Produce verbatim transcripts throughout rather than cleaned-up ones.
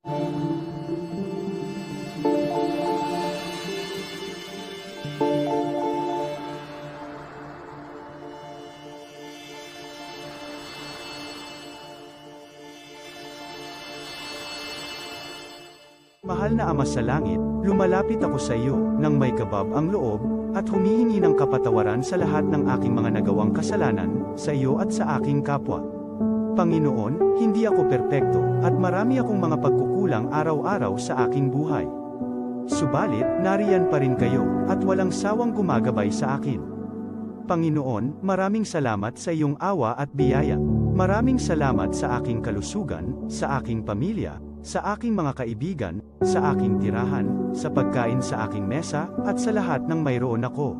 Mahal na Ama sa Langit, lumalapit ako sa iyo nang may kabab ang loob, at humihingi ng kapatawaran sa lahat ng aking mga nagawang kasalanan, sa iyo at sa aking kapwa. Panginoon, hindi ako perpekto, at marami akong mga pagkukulang araw-araw sa aking buhay. Subalit, nariyan pa rin kayo, at walang sawang gumagabay sa akin. Panginoon, maraming salamat sa iyong awa at biyaya. Maraming salamat sa aking kalusugan, sa aking pamilya, sa aking mga kaibigan, sa aking tirahan, sa pagkain sa aking mesa, at sa lahat ng mayroon ako.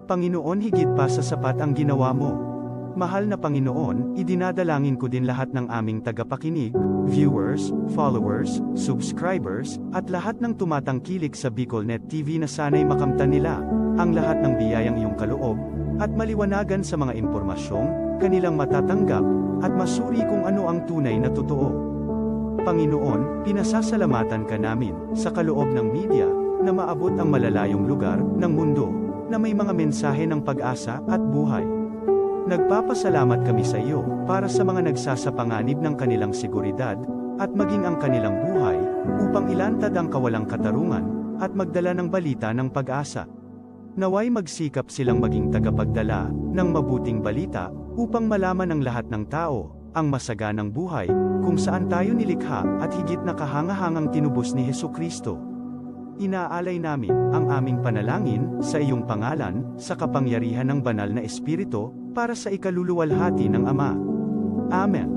Panginoon, higit pa sa sapat ang ginawa mo. Mahal na Panginoon, idinadalangin ko din lahat ng aming tagapakinig, viewers, followers, subscribers, at lahat ng tumatangkilik sa BicolNet T V na sana'y makamtan nila ang lahat ng biyayang iyong kaloob at maliwanagan sa mga impormasyong kanilang matatanggap at masuri kung ano ang tunay na totoo. Panginoon, pinasasalamatan ka namin sa kaloob ng media na maabot ang malalayong lugar ng mundo na may mga mensahe ng pag-asa at buhay. Nagpapasalamat kami sa iyo para sa mga nagsasapanganib ng kanilang seguridad at maging ang kanilang buhay upang ilantad ang kawalang katarungan at magdala ng balita ng pag-asa. Naway magsikap silang maging tagapagdala ng mabuting balita upang malaman ng lahat ng tao ang masaganang buhay kung saan tayo nilikha at higit na kahangahangang tinubos ni Jesu-Cristo. Inaalay namin ang aming panalangin sa iyong pangalan, sa kapangyarihan ng Banal na Espiritu, para sa ikaluluwalhati ng Ama. Amen.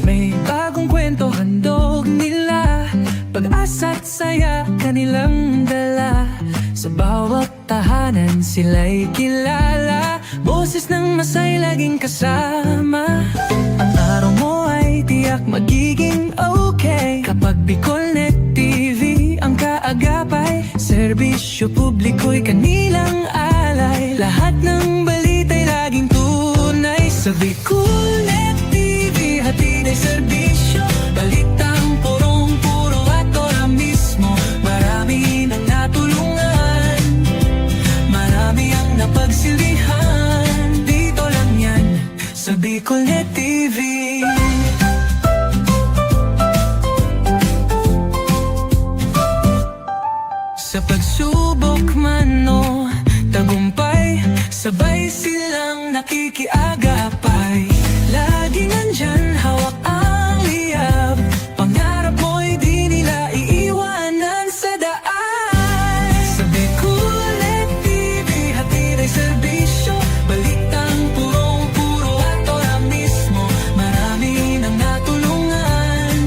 May bagong kwento handog nila, pag-asa't saya kanilang dala. Sa bawat tahanan sila'y kilala, boses ng masay laging kasama. Ang araw mo ay tiyak magiging okay kapag BicolNet T V ang kaagapay. Serbisyo publiko'y kanilang alay, lahat ng balita'y laging tunay. Sa BicolNet T V, hatid ay serbisyo, balitang purong-puro at ora mismo. Marami nang natulungan, marami ang napagsilbihan. Dito lang yan, sa BicolNet T V. Sa pagsubok man o tagumpay, sabay silang nakikiagapay. Laging nandyan, hawak ang liyab, pangarap mo'y di nila iiwanan sa daan. Sa BicolNet T V, hatid ay serbisyo, balitang purong-puro at ora mismo. Marami nang natulungan,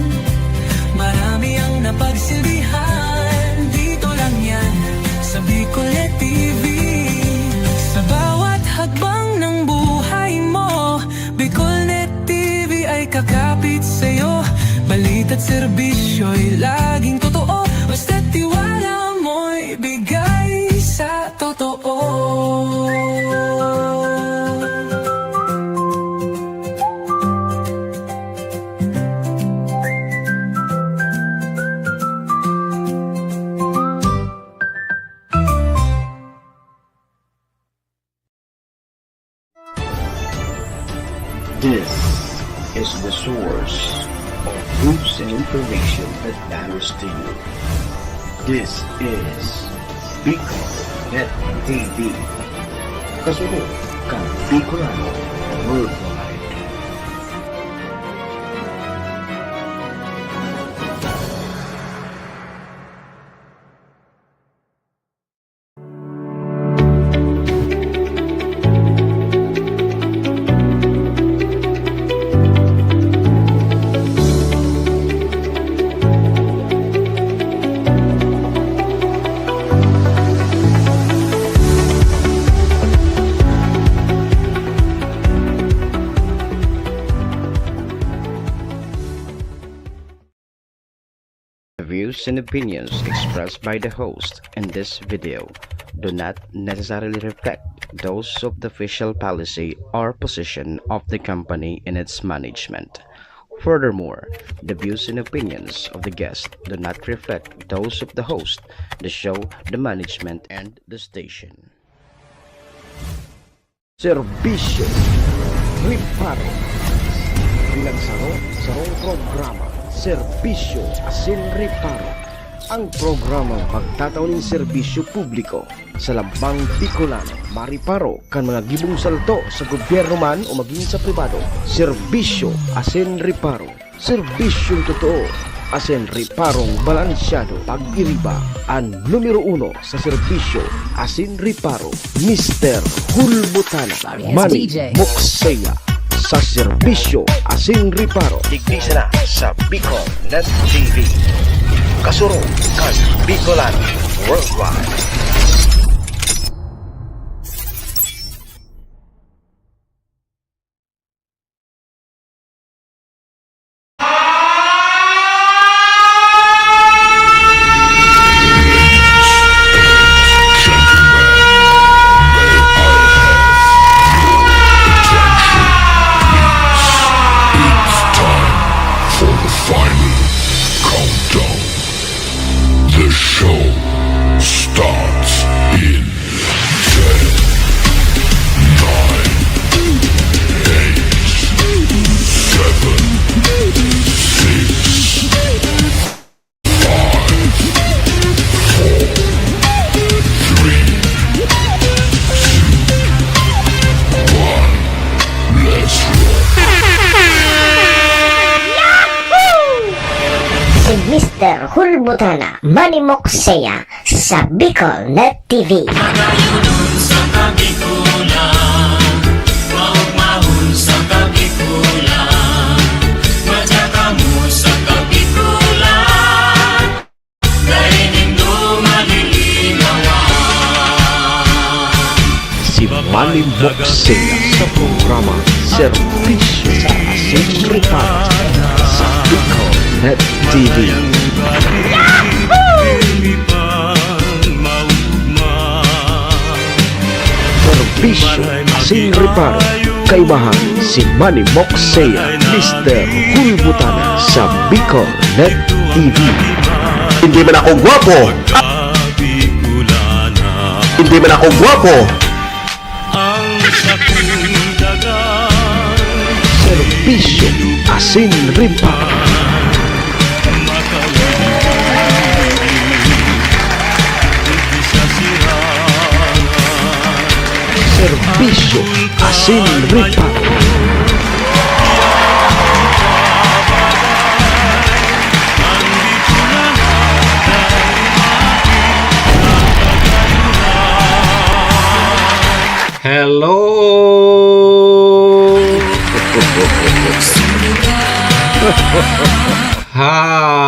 marami ang napagsilbihan. Dito lang yan, sa BicolNet T V. Sa bawat hakbang ng buhay mo, BicolNet T V ay kakapit sa'yo. Balita't serbisyo'y laging totoo, basta't tiwala mo'y bigay sa totoo. This is the source of news and information that matters to you. This is Bicol Net T V. Kasunod kan Bicolano Worldwide. The views and opinions expressed by the host in this video do not necessarily reflect those of the official policy or position of the company and its management. Furthermore, the views and opinions of the guest do not reflect those of the host, the show, the management, and the station. Serbisyo, reparo. Pinagsaro-sarong programa, serbisyo asin reparo. Ang programang pagtatao nin serbisyo publiko sa lambang Bicolano, mareparo kan mga gibong salto sa gobyerno man o magin sa pribado. Serbisyo asin reparo. Serbisyong totoo asin reparong balansyado. Pag-iriba, an numero uno sa serbisyo asin reparo, Mister Hulbutana. Yes, Manny D J. Moksea sa serbisyo asin reparo. Digdi sana sa Bicol Net T V. Kasurog kan Bicolano Worldwide. It's time for the final countdown. The show starts in ten, nine, eight, seven, six, five, four, three, two, one. Let's roll. Si Mister Hulbutana, Manny Moksea, sa Bicol Net T V. Magayunon sa Kabikulan, maugmahon sa Kabikulan, madya kamo sa Kabikulan, dai nindo malilinawan. Si Manny Moksea sa programa Serbisyo sa Asin Reparo sa Bicol Net T V. Serbisyo asin reparo, kaibahan si Manny Moksea, Mister Hulbutana sa Bicol Net T V. Hindi man ako gwapo. Hindi man ako gwapo. Serbisyo asin reparo. Serbisyo asin reparo. Hello! Hi!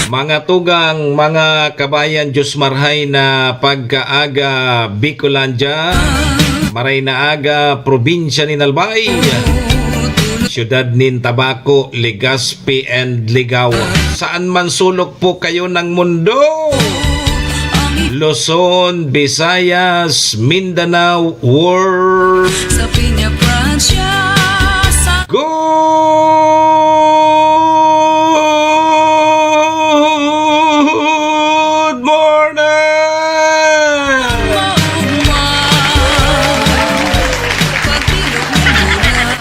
Mga tugang, mga kabayan, Diyos marhay na pagkaaga, Bicolandia. Maray na aga, probinsya nin Albay, siyudad nin Tabaco, Legazpi and Ligao. Saan man sulok po kayo ng mundo, Luzon, Visayas, Mindanao, world. Sa Piña Francia, sa Good morning!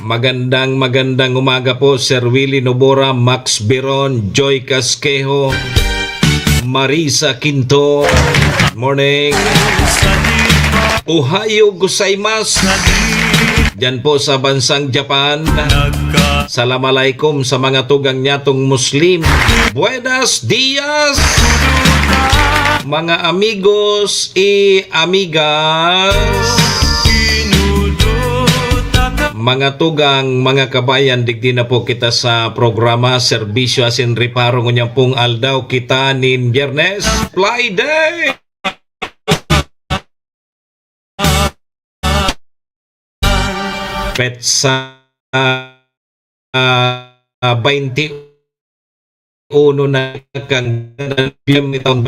Magandang, magandang umaga po, Sir Willie Nobora, Max Biron, Joy Casquejo, Marisa Quinto. Morning. Ohayo gozaimasu. Diyan po sa bansang Japan. Salam alaikum sa mga tugang nyatong Muslim. Buenos dias, mga amigos y amigas. Mga tugang, mga kabayan, digdi na po kita sa programa Serbisyo asin Reparo ngunyan pong aldaw, kita nin Biyernes, Friday. petsa, ah, ah, baynte uno na kan P M ni taon.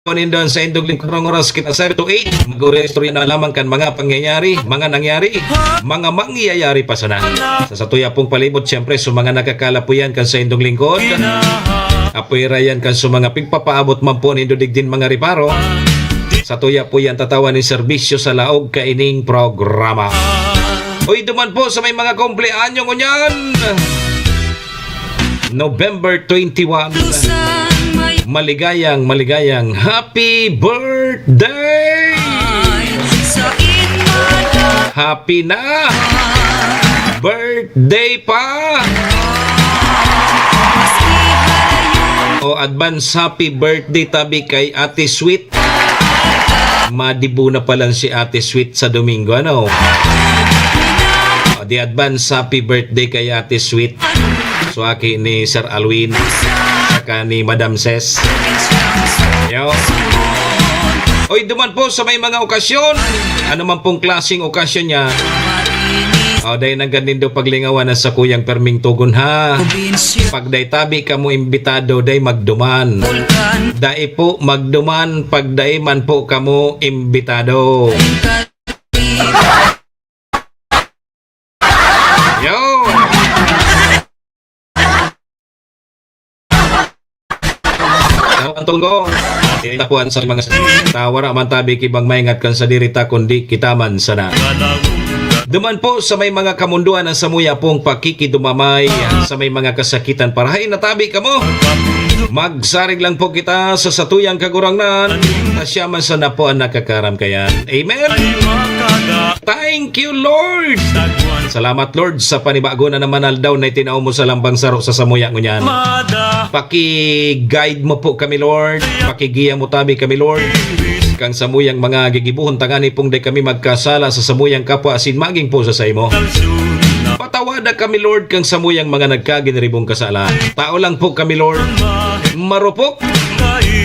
Kung indon sa indong lingkod, karong oras kita seven to eight, mag-istorya na lamang kan mga pangyayari, mga nangyari, mga mangyayari pa sana. Sa satuya pong palibot, siyempre, sa mga nakakalapuyan kan sa indong lingkod, apwera yan kan sa mga pigpapaabot man po nindo digdin mga reparo. Satuya po yan tatawan ni serbisyo sa laog kaining programa. Uy, duman po sa may mga kumpleanyo ngunyan. November twenty-one. Maligayang, maligayang happy birthday! Happy na! Birthday pa! O, advance happy birthday tabi kay Ate Sweet. Madibo na palan si Ate Sweet sa Domingo, ano? O, di advance happy birthday kay Ate Sweet. So, aki ni Sir Alwin, saka ni Madam Ses. Yo. Oy, duman po sa may mga okasyon. Ano man pong klaseng okasyon niya. O, dahil nang gandindo paglingawan na sa kuyang perming tugon, ha. Pag dai tabi kamo imbitado, dai magduman. Dai po magduman pag dai man po kamo imbitado. Yo! Ang tunggo. Itapuan sa mga tawara man tabi kibang maingat kan sadiri ta, kundi kita man sana. Duman po sa may mga kamundoan ang samuya pong pakikidumamay sa may mga kasakitan. Parahay na tabi kamo. Magsarig lang po kita sa satuyang Kagurangnan. Na siya man sana po ang nakakaram kayan. Amen? Thank you, Lord! Salamat, Lord, sa panibago na naman aldaw na itinao mo sa lambang saro sa samuya ngunyan. Paki-guide mo po kami, Lord. Pakigiya mo tabi kami, Lord. Kang samuyang mga gigibohon tangani pong dai kami magkasala sa samuyang kapwa asin maging po sa saimo. Patawada kami, Lord, kang samuyang mga nagkaginiribong kasala. Tao lang po kami, Lord. Marupok.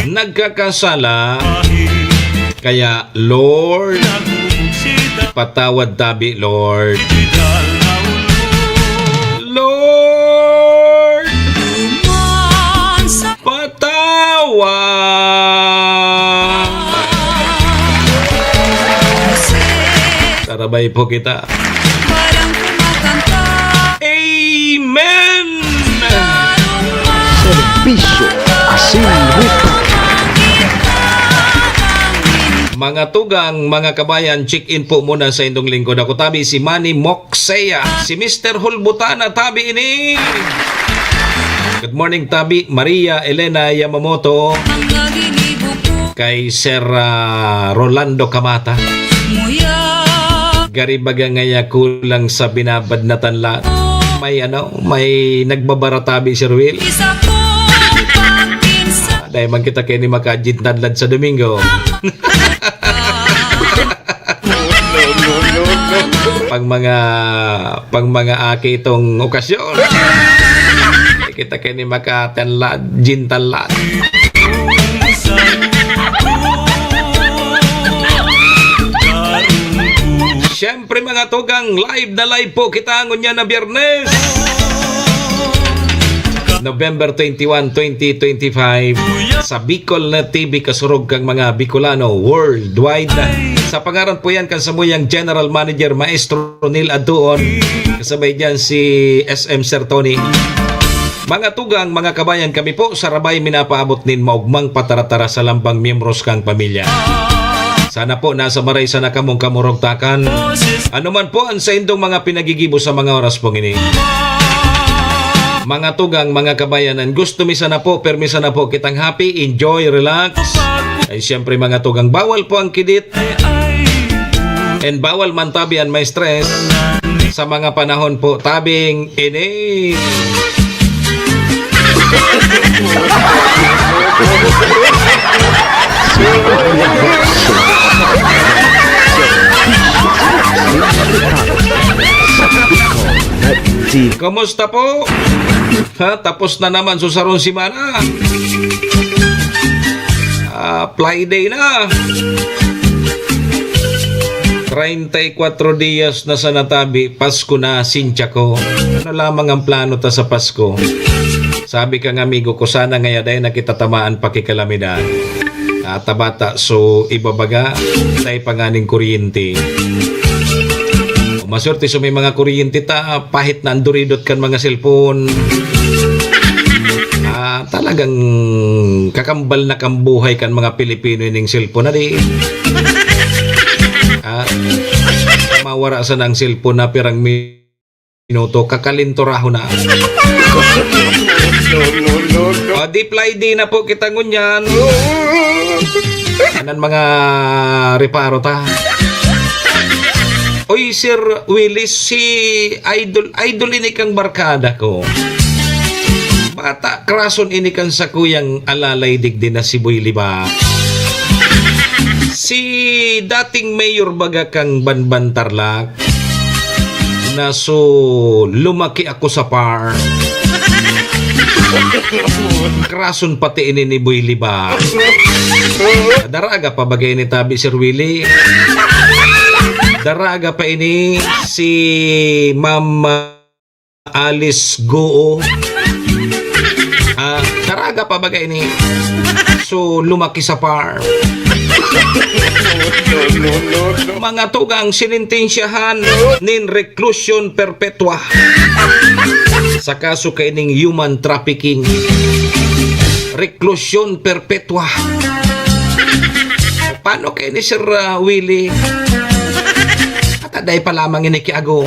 Nagkakasala. Kaya, Lord, patawad tabi, Lord. Lord, patawad. Sarabay po kita. Amen! Serbisyo asin ruta. Mga tugang, mga kabayan, check-in po muna sa indong lingkod. Ako tabi si Manny Moxea, si Mister Hulbutana tabi ini. Good morning, tabi Maria Elena Yamamoto. Kay Sir, ah, Rolando Kamata. Gari baga ngaya kulang sa binabad na tanla. May ano, may nagbabaratabi si Ruel. Dahil man kita kayo ni makajin tanlad sa Domingo. Pang mga, pang mga aki itong okasyon. Kita kayo ni makatanlad, jin tanlad. Siyempre, mga tugang, live na live po kita ngunyan na Biyernes, November twenty-one, twenty twenty-five, sa Bicol na T V, kasurog kang mga Bicolano worldwide. Sa pangaran po yan kan samuyang General Manager, Maestro Neil Adtuon, kasabay dyan si S M Sir Tony. Mga tugang, mga kabayan, kami po sa Rabay minapaabot nin maugmang pataratara sa lambang miyembros kang pamilya. Sana po nasa maray sana kamong kamurugtakan. Ano man po ang saindong mga pinagigibo sa mga oras pong ini. Mga tugang, mga kabayan, ang gusto mi sana po, permi sana po kitang happy, enjoy, relax. Ay siyempre, mga tugang, bawal po ang kidit. And bawal man tabi an ma-stress sa mga panahon po tabing ini. Kumusta po? Ha, tapos na naman so sarong semana. Ah, Friday na. Sa Treinta y cuatro dias na sana tabi, Pasko na, sintiya ko. Ano lamang ang plano ta sa Pasko? Sabi kang amigo ko, sana ngaya dai na kita tamaan pa ki kalamidad. Ata bata, so iba baga, dai pa nganing kuryente. O, maswerte so may mga kuryente ta, pahit na ang duridot kan mga cellphone. Ah, talagang kakambal na kan buhay kan mga Pilipino ining cellphone na di. Ah, mawara sana ang cellphone na pirang minuto, kakalinturahon na. O, di fly di na po kita ngunyan. Anan mga reparo ta. Oy, Sir Willie, si Idol, Idol ini kang barkada ko. Bata, krason ini kan sakuyang alalay digdi na si Boy Liba. Si dating mayor baga kang Banban Tarlac, na so lumaki ako sa par. Krason pati ini ni Boy Liba. Daraga pa bagay ni tabi, Sir Willie. Daraga pa ini si Ma'am Alice Goo. Ah, daraga pa bagay ni. So, lumaki sa par. Mga tugang sinintensyahan nin reclusion perpetua sa kaso kaining human trafficking. Reclusion perpetua. Paano kaya ni Sir, ah, Willie? Ata dai pa lamang ini ki Ago.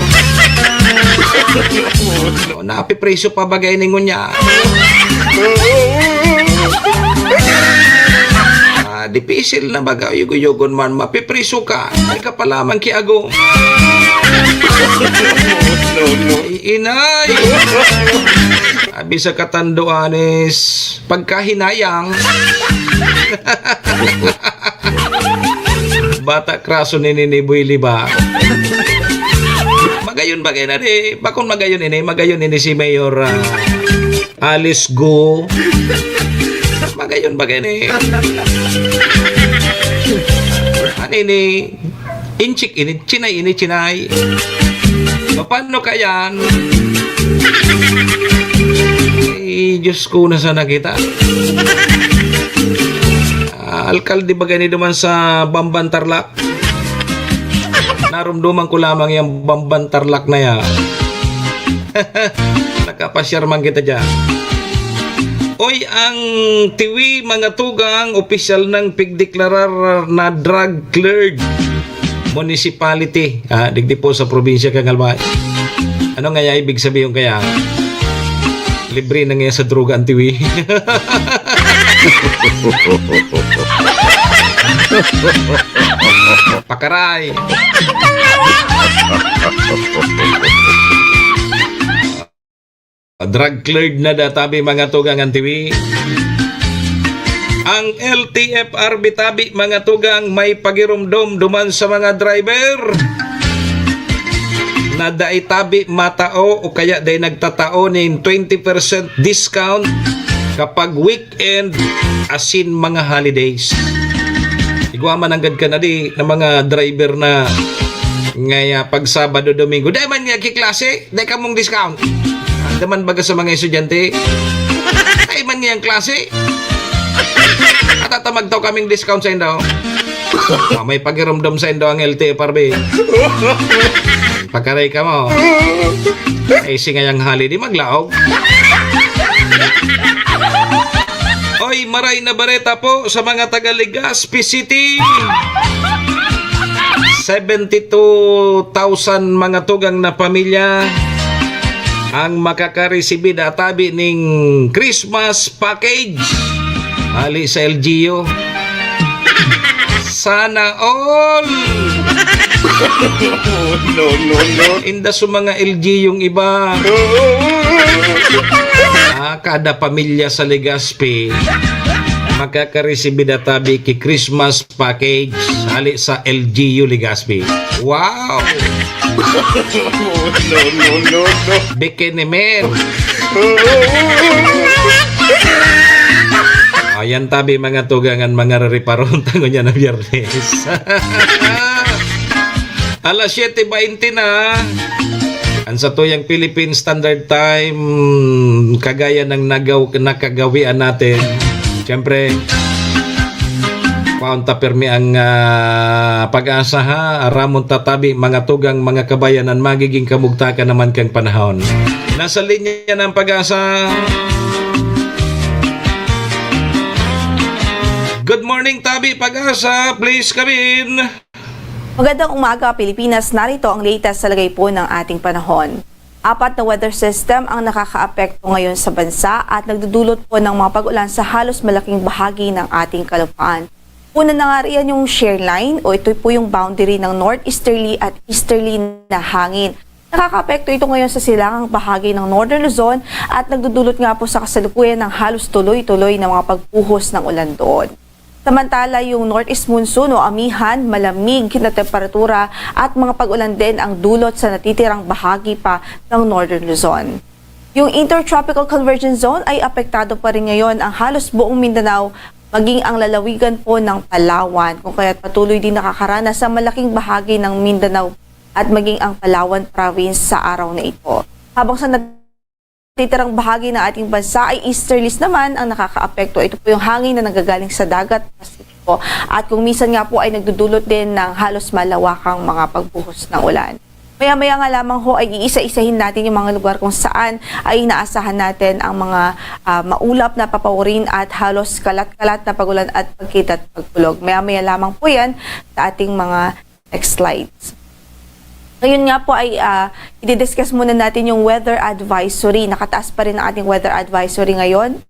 No, napipriso pa bagay ni ngunya. Ah, dipisil na baga, yugo-yugon man, mapipriso ka. Dai ka pa lamang ki Ago. Ay, inay! Abi sa katanduanes, pagkahinayang. Bata kraso ni Nini Boy Liba. Magayon bagay na di. Bakon magayon ini, magayon ini si Mayor, ah, Alice Go. Magayon bagay ni. Ano ini? Inchik ini, chinay ini, chinay. Paano kayan? Ay, Diyos ko, na sana kita. Ah, alkalde ba gani duman sa Bamban Tarlac? Narumduman ko lamang yung Bamban Tarlac na yan. Nakapasyar man kita dyan. Oy, ang Tiwi, mga tugang, opisyal nang pigdeklarar na drug cleared municipality. Ah, digdi po sa probinsya kan Albay. Ano nga ya ibig sabihin kaya? Libre na nga sa droga ang Tiwi. Pakaray. Drug cleared na da tabi, mga tugang, ang Tiwi. Ang L T F R B tabi, mga tugang, may pagirumdom duman sa mga driver na dai tabi matao o kaya dai nagtatao nin twenty percent discount kapag week and asin mga holidays. Igwa man nanggad ka na di na mga driver na ngaya pag Sabado, Domingo, dai man niya kiklase, dai kamong discount. Anda man baga sa mga estudyante, dai man niyang klase. At atamag tao kaming discount sa indo. Ah, may pagirumdom sa indo ang L T F R B. Pagkaray ka mo. Ay, singayang hali, di maglaog. Oy, maray na bareta po sa mga taga Legazpi City. Seventy-two thousand mga tugang na pamilya ang makakaresibi na tabi ning Christmas package. Hali sa L G U. Sana all! No, no, no. Inda sa mga L G yung iba. Ah, kada pamilya sa Legazpi, makakaresibi na tabi ki Christmas package hali sa L G U Legazpi. Wow! No, no, no, no. Bikini Man. Ayan tabi, mga tugang, an mga rereparon ta ngunyan na Biyernes. Alas siyete baynte na. Ang satuyang Philippine Standard Time, kagaya ng nagaw-, nakagawian natin. Siyempre, paunta pirmi ang, ah, Pag-asa, ha. Aramon ta tabi, mga tugang, mga kabayanan, magiging kamugtakan naman kang panahon. Nasa linya na ang Pag-asa. Good morning, tabi, Pag-asa. Please come in. Magandang umaga, Pilipinas. Narito ang latest sa lagay po ng ating panahon. Apat na weather system ang nakakaapekto ngayon sa bansa at nagdudulot po ng mga pag-ulan sa halos malaking bahagi ng ating kalupaan. Una na nga riyan yung shear line, o ito po yung boundary ng northeasterly at easterly na hangin. Nakakaapekto ito ngayon sa silangang bahagi ng Northern Luzon at nagdudulot nga po sa kasalukuyan ng halos tuloy-tuloy na mga pagbuhos ng ulan doon. Samantala, yung northeast monsoon o amihan, malamig na temperatura at mga pag-ulan din ang dulot sa natitirang bahagi pa ng Northern Luzon. Yung Intertropical Convergence Zone ay apektado pa rin ngayon ang halos buong Mindanao, maging ang lalawigan po ng Palawan, kung kaya't patuloy din nakakaranas sa malaking bahagi ng Mindanao at maging ang Palawan Province sa araw na ito. Habang sa natitirang bahagi ng ating bansa ay easterlies naman ang nakakaapekto. Ito po yung hangin na nanggagaling sa dagat Pasipiko. At kung minsan nga po ay nagdudulot din ng halos malawakang mga pagbuhos ng ulan. Maya-maya nga lamang ho ay iisa-isahin natin yung mga lugar kung saan ay inaasahan natin ang mga, ah, maulap na papaurin at halos kalat-kalat na pag-ulan at pagkita at pagkulog. Maya-maya lamang po yan sa ating mga next slides. Ngayon nga po ay, ah, i-discuss muna natin yung weather advisory. Nakataas pa rin ang ating weather advisory ngayon.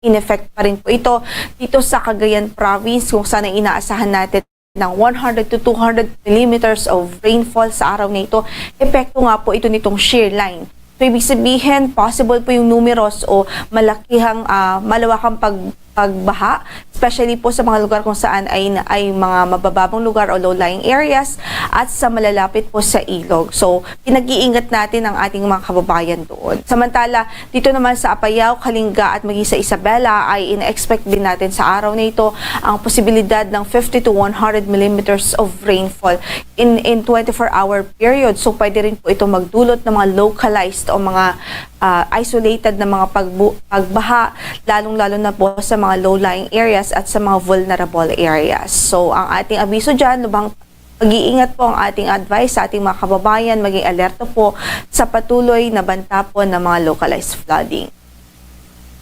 In effect pa rin po ito dito sa Cagayan Province, kung saan ay inaasahan natin ng one hundred to two hundred millimeters of rainfall sa araw na ito. Epekto nga po ito nitong shear line. So, ibig sabihin, possible po yung numeros o malakihang, ah, malawakang pag-, pagbaha, especially po sa mga lugar kung saan ay, ay mga mabababang lugar o low-lying areas at sa malalapit po sa ilog. So, pinag-iingat natin ang ating mga kababayan doon. Samantala, dito naman sa Apayao, Kalinga at maging sa Isabela ay ina-expect din natin sa araw na ito ang posibilidad ng fifty to one hundred millimeters of rainfall in, in twenty-four hour period. So, pwede rin po ito magdulot ng mga localized o mga, ah, isolated na mga pagbu-, pagbaha, lalong-lalo na po sa mga low-lying areas at sa mga vulnerable areas. So, ang ating abiso dyan, lubhang mag-iingat po ang ating advice sa ating mga kababayan, maging alerto po sa patuloy na banta po ng mga localized flooding.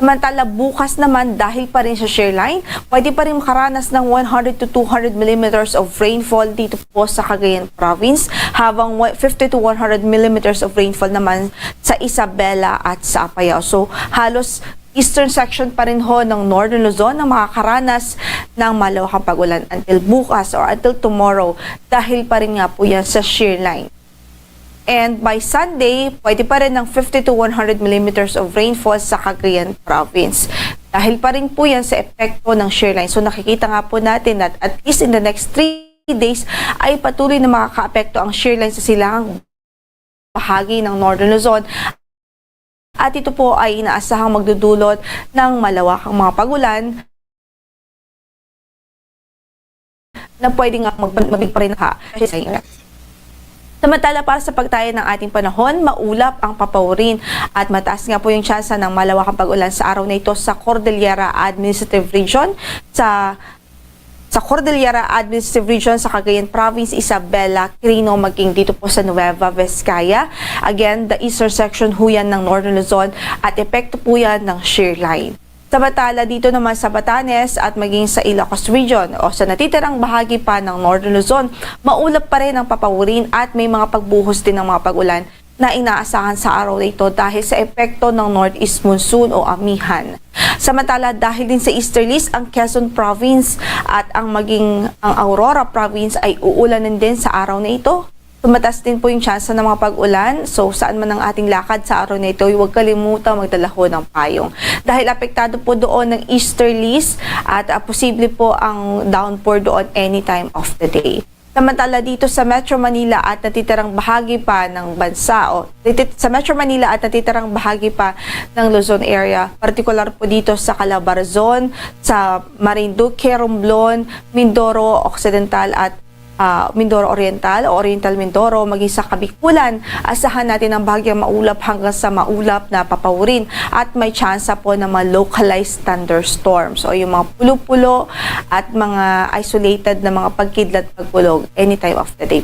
Samantala, bukas naman, dahil pa rin sa shear line, pwede pa rin makaranas ng one hundred to two hundred millimeters of rainfall dito po sa Cagayan Province, habang wa-, fifty to one hundred millimeters of rainfall naman sa Isabela at sa Apayao. So, halos eastern section pa rin ho ng Northern Luzon ang makakaranas ng malawakang pag-ulan until bukas or until tomorrow, dahil pa rin nga po yan sa shear line. And by Sunday, pwede pa rin ng fifty to one hundred millimeters of rainfall sa Cagayan Province. Dahil pa rin po yan sa epekto ng shear line. So, nakikita nga po natin that at least in the next three days ay patuloy na makakaapekto ang shear line sa silangang bahagi ng Northern Luzon. At ito po ay inaasahang magdudulot ng malawakang mga pag-ulan na pwede nga mag-, mabig pa rin ha. Samantala, para sa pagtaya ng ating panahon, maulap ang papaurin at mataas nga po yung tsansa ng malawakang pag-ulan sa araw na ito sa Cordillera Administrative Region, sa, sa Cordillera Administrative Region sa Cagayan Province, Isabela, Quirino, maging dito po sa Nueva Vizcaya. Again, the eastern section ho yan ng Northern Luzon at epekto po yan ng shear line. Samantala, dito naman sa Batanes at maging sa Ilocos Region o sa natitirang bahagi pa ng Northern Luzon, maulap pa rin ang papaurin at may mga pagbuhos din ng mga pag-ulan na inaasahan sa araw na ito dahil sa epekto ng northeast monsoon o amihan. Samantala, dahil din sa easterlies, ang Quezon Province at ang maging ang Aurora Province ay uulanan din sa araw na ito. Tumataas din po yung tsansa ng mga pag-ulan. So, saan man ang ating lakad sa araw na ito, huwag kalimutang magdala ho ng payong. Dahil apektado po doon ng easterlies at, ah, posible po ang downpour doon anytime of the day. Samantala dito sa Metro Manila at natitirang bahagi pa ng bansa, o titit-, sa Metro Manila at natitirang bahagi pa ng Luzon area, partikular po dito sa Calabarzon, sa Marinduque, Romblon, Mindoro Occidental at, ah, Mindoro Oriental o Oriental Mindoro, maging sa Kabikulan, asahan natin ang bahagyang maulap hanggang sa maulap na papaurin at may tsansa po ng mga localized thunderstorms o yung mga pulo-pulo at mga isolated na mga pagkidlat, pagkulog anytime of the day.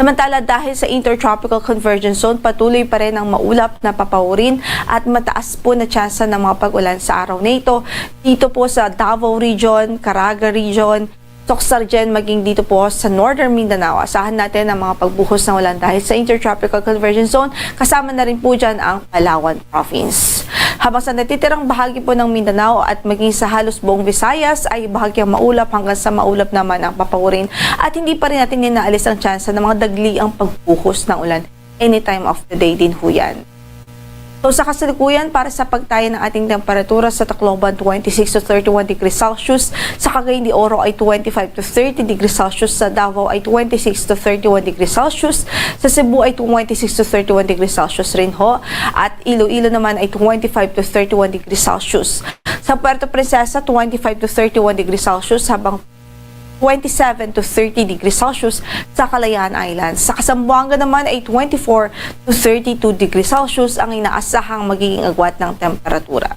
Samantala, dahil sa Intertropical Convergence Zone, patuloy pa rin ang maulap na papaurin at mataas po na tsansa ng mga pag-ulan sa araw na ito. Dito po sa Davao Region, Caraga Region, Soccsksargen, maging dito po sa Northern Mindanao. Asahan natin ang mga pagbuhos ng ulan dahil sa Intertropical Convergence Zone, kasama na rin po dyan ang Palawan Province. Habang sa natitirang bahagi po ng Mindanao at maging sa halos buong Visayas ay bahagyang maulap hanggang sa maulap naman ang papaurin at hindi pa rin natin inaalis ang tsansa ng mga dagliang pagbuhos ng ulan anytime of the day din ho yan. So, sa kasalukuyan, para sa pagtayan ng ating temperatura, sa Tacloban, twenty-six to thirty-one degrees Celsius, sa Cagayan de Oro ay twenty-five to thirty degrees Celsius, sa Davao ay twenty-six to thirty-one degrees Celsius, sa Cebu ay twenty-six to thirty-one degrees Celsius rin ho, at Iloilo naman ay twenty-five to thirty-one degrees Celsius. Sa Puerto Princesa, twenty-five to thirty-one degrees Celsius, habang twenty-seven to thirty degrees Celsius sa Kalayaan Islands. Sa Zamboanga naman ay twenty-four to thirty-two degrees Celsius ang inaasahang magiging agwat ng temperatura.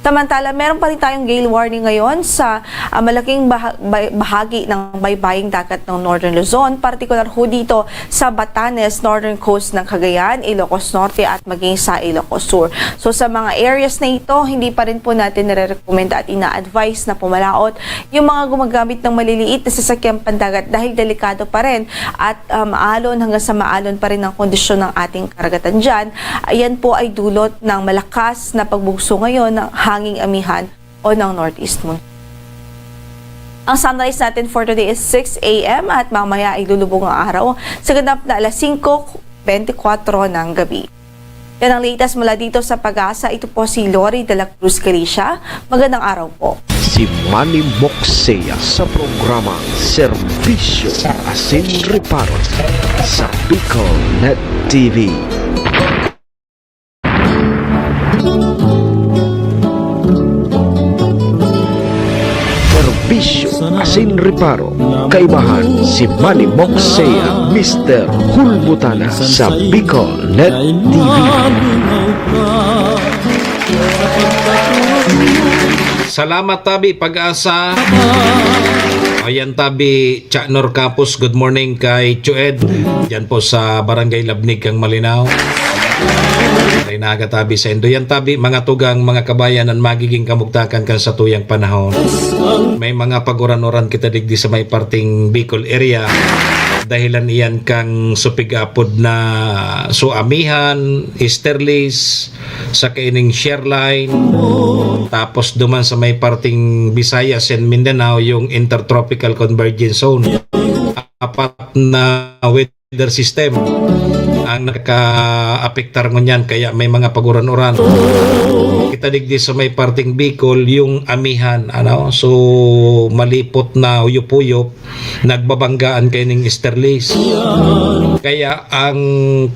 Samantala, meron pa rin tayong gale warning ngayon sa, ah, malaking baha-, bay-, bahagi ng baybaying dagat ng Northern Luzon, partikular ho dito sa Batanes, Northern Coast ng Cagayan, Ilocos Norte at maging sa Ilocos Sur. So, sa mga areas na ito, hindi pa rin po natin nare-recommend at ina-advise na pumalaot yung mga gumagamit ng maliliit na sasakyang pandagat dahil delikado pa rin at, ah, maalon hanggang sa maalon pa rin ang kondisyon ng ating karagatan dyan. Ayan po ay dulot ng malakas na pagbugso ngayon ng hanging amihan o ng northeast monsoon. Ang sunrise natin for today is six a m at mamaya ay lulubog ang araw sa ganap na alas singko bente kwatro ng gabi. Yan ang latest mula dito sa Pag-asa. Ito po si Lori de la Cruz Galicia. Magandang araw po. Si Manny Moxea sa programa Serbisyo Asin Reparo sa Bicol Net T V. Serbisyo asin reparo, kaibahan si Manny Moxea, Mister Hulbutana sa Bicol Net T V. Salamat tabi, Pag-asa. Ayan tabi, Chanor Kapos, good morning kay Chued. Diyan po sa Barangay Labnig kang Malinao. Ay naga tabi sa indo. Yan tabi, mga tugang, mga kabayan, ang magiging kamugtakan kan satuyang panahon. May mga paguran-uran kita digdi sa may parting Bicol area. Dahilan iyan kang supig apod na suamihan, easterlies, sa kaining shear line. Tapos duman sa may parting Visayas and Mindanao, yung Intertropical Convergence Zone. Apat na weather system ang nakaapektar ngunyan, kaya may mga paguran-uran. Kita digdi sa may parting Bicol, yung amihan, ano? So, malipot na uyop-uyop, nagbabanggaan kaining easterlies. Kaya ang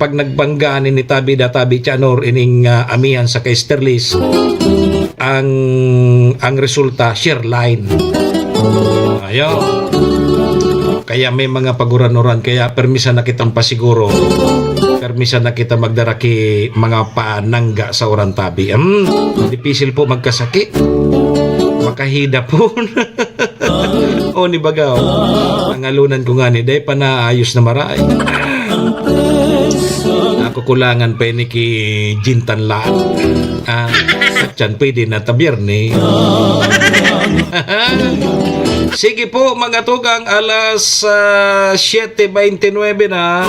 pag nagbanggaan ini tabi da tabi Chanor ining, ah, amihan sa ka-easterlies, ang, ang resulta, shear line. Ayo. Kaya may mga paguran-uran, kaya permisa na kitang pasiguro. Permisa na kita magdara ki mga panangga sa uran tabi. Hmm, dipisil po magkasakit. Makahida po. O ni bagaw. Ang alunan ko nga ni, day pa naayos na maray. Nakukulangan pa ini ki Jintan Laan. Ah, satyan pwede na ta Biyernes. Sige po, mga tugang, alas, ah, siete veintinuebe na.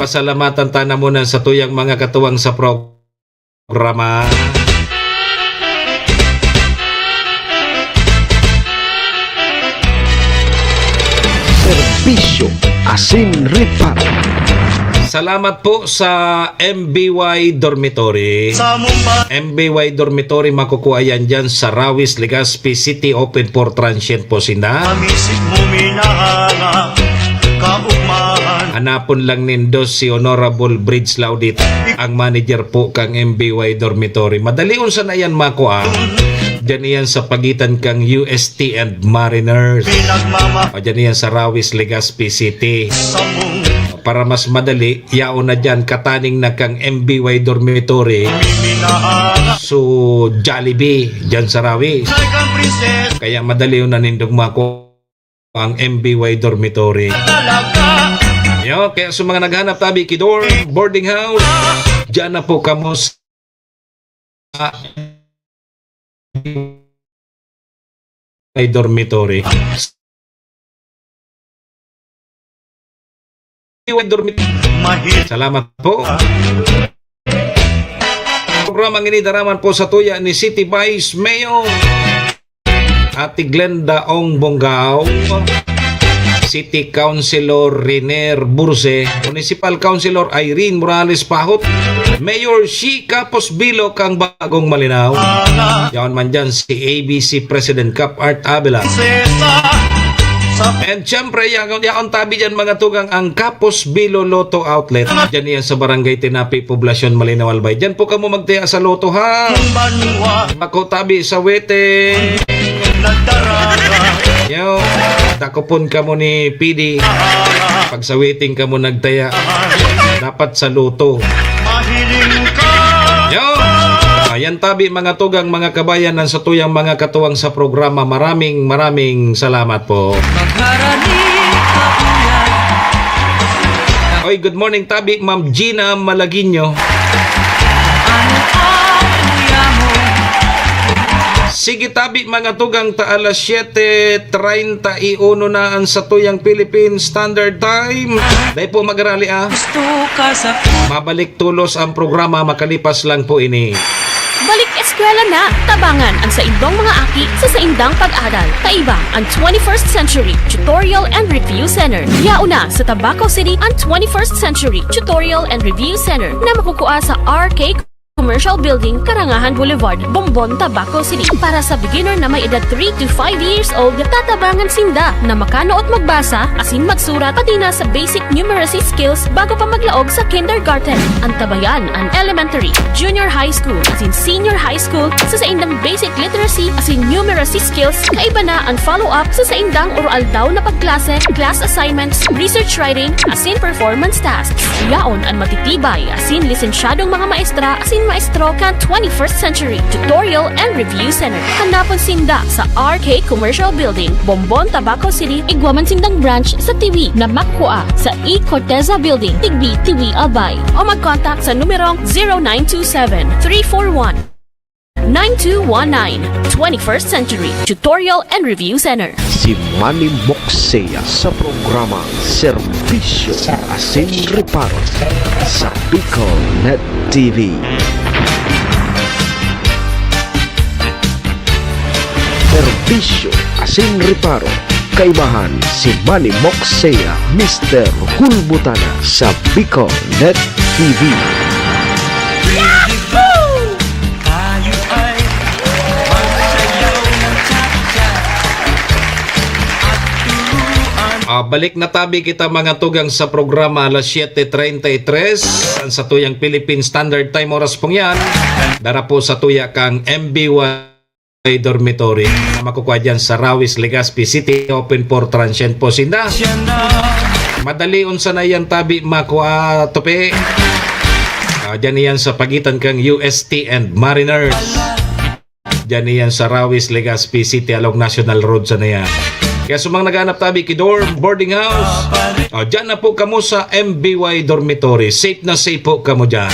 Pasalamatan ta na muna sa tuyang mga katuwang sa programa. Serbisyo asin reparo. Salamat po sa M B Y Dormitory. M B Y Dormitory, makukuha yan dyan sa Rawis, Legazpi City, open for transient po sinda. Hanapon lang nindos si Honorable Bridge Laudit, ang manager po kang M B Y Dormitory. Madali unsa na yan makuha. Diyan iyan sa pagitan kang U S T and Mariners. O diyan iyan sa Rawis, Legazpi City. Para mas madali, yaon na diyan, kataning na kang M B Y Dormitory. So, Jollibee, diyan sa Rawis. Kaya madali yun na nindog mako ang M B Y Dormitory. Yo, kaya sa mga naghanap tabi ki dorm, boarding house, diyan na po kamo sa ay dormitory. Dormitory. Salamat po. Programang ini daraman po sa tuya ni City Vice Mayor Ate Glenda Ong Bongao, City Councilor Riner Burse, Municipal Councilor Irene Morales Pahot, Mayor Shi Capos Bilo kang Bagong Malinao. Yaon man dyan si A B C President Cap Art Abela. And syempre, yaon, yaon tabi dyan mga tugang ang Capos Bilo Lotto Outlet. Dyan yan sa Barangay Tinapi, Poblacion Malinao, Albay. Dyan po kamo magtaya sa loto, ha? Ako tabi sa wete. Yo, dakopon kamo ni P D. Pag sa waiting kamo nagtaya, dapat sa loto. Yo, ayan tabi mga tugang, mga kabayan, ang satuyang mga katuwang sa programa. Maraming, maraming salamat po. Oy, good morning tabi, Ma'am Gina Malaguinho. Sige tabi, mga tugang, ta alas siyete treinta y uno na ang satuyang Philippine Standard Time. Dai po magarali, ah. Mabalik tolos ang programa makalipas lang po ini. Balik eskwela na! Tabangan ang saindong mga aki sa saindang pag-aral. Kaiba ang twenty-first Century Tutorial and Review Center. Yaon na sa Tabaco City ang twenty-first Century Tutorial and Review Center na makukua sa R K Commercial Building, Karangahan Boulevard, Bombon, Tabaco City. Para sa beginner na may edad three to five years old, tatabangan sinda na makanood magbasa asin magsurat, pati na sa basic numeracy skills bago pa maglaog sa kindergarten. Antabayan an elementary, junior high school, asin senior high school sa saindang basic literacy asin numeracy skills, kaiba na an follow-up sa saindang oro-aldaw na pagklase, class assignments, research writing, asin performance tasks. Yaon an matitibay asin lisensyadong mga maestra asin maestro kan twenty-first Century Tutorial and Review Center. Hanapon sinda sa R K Commercial Building, Bombon, Tabaco City, igwa man sindang branch sa Tiwi na makukua sa E Corteza Building, Tigbi, Tiwi, Albay. O mag-contact sa numerong zero nine two seven, three four one, nine two one nine. Twenty-first Century Tutorial and Review Center. Si Manny Moksea sa programa Serbisyo asin Reparo sa Bicol Net T V. Serbisyo asin Reparo. Kaibahan si Manny Moksea, Mister Hulbutana sa Bicol Net T V. Tayo ay magsayaw ng cha-cha at turuan. Ah, balik na tabi kita, mga tugang, sa programa alas siyete treinta y tres. Ang satuyang Philippine Standard Time oras pong yan. Dara po sa tuya kang M B Y Dormitory na makukua dyan sa Rawis, Legazpi City. Open for transient po sinda. Madali unsa na yan tabi makua, tupi. Ah, dyan iyan sa pagitan kang U S T and Mariners. Dyan iyan sa Rawis, Legazpi City, along National Road sa na yan. Kaya sa mga naghahanap tabi ki dorm, boarding house, ah, dyan na po kamo sa M B Y Dormitory. Safe na safe po kamo dyan.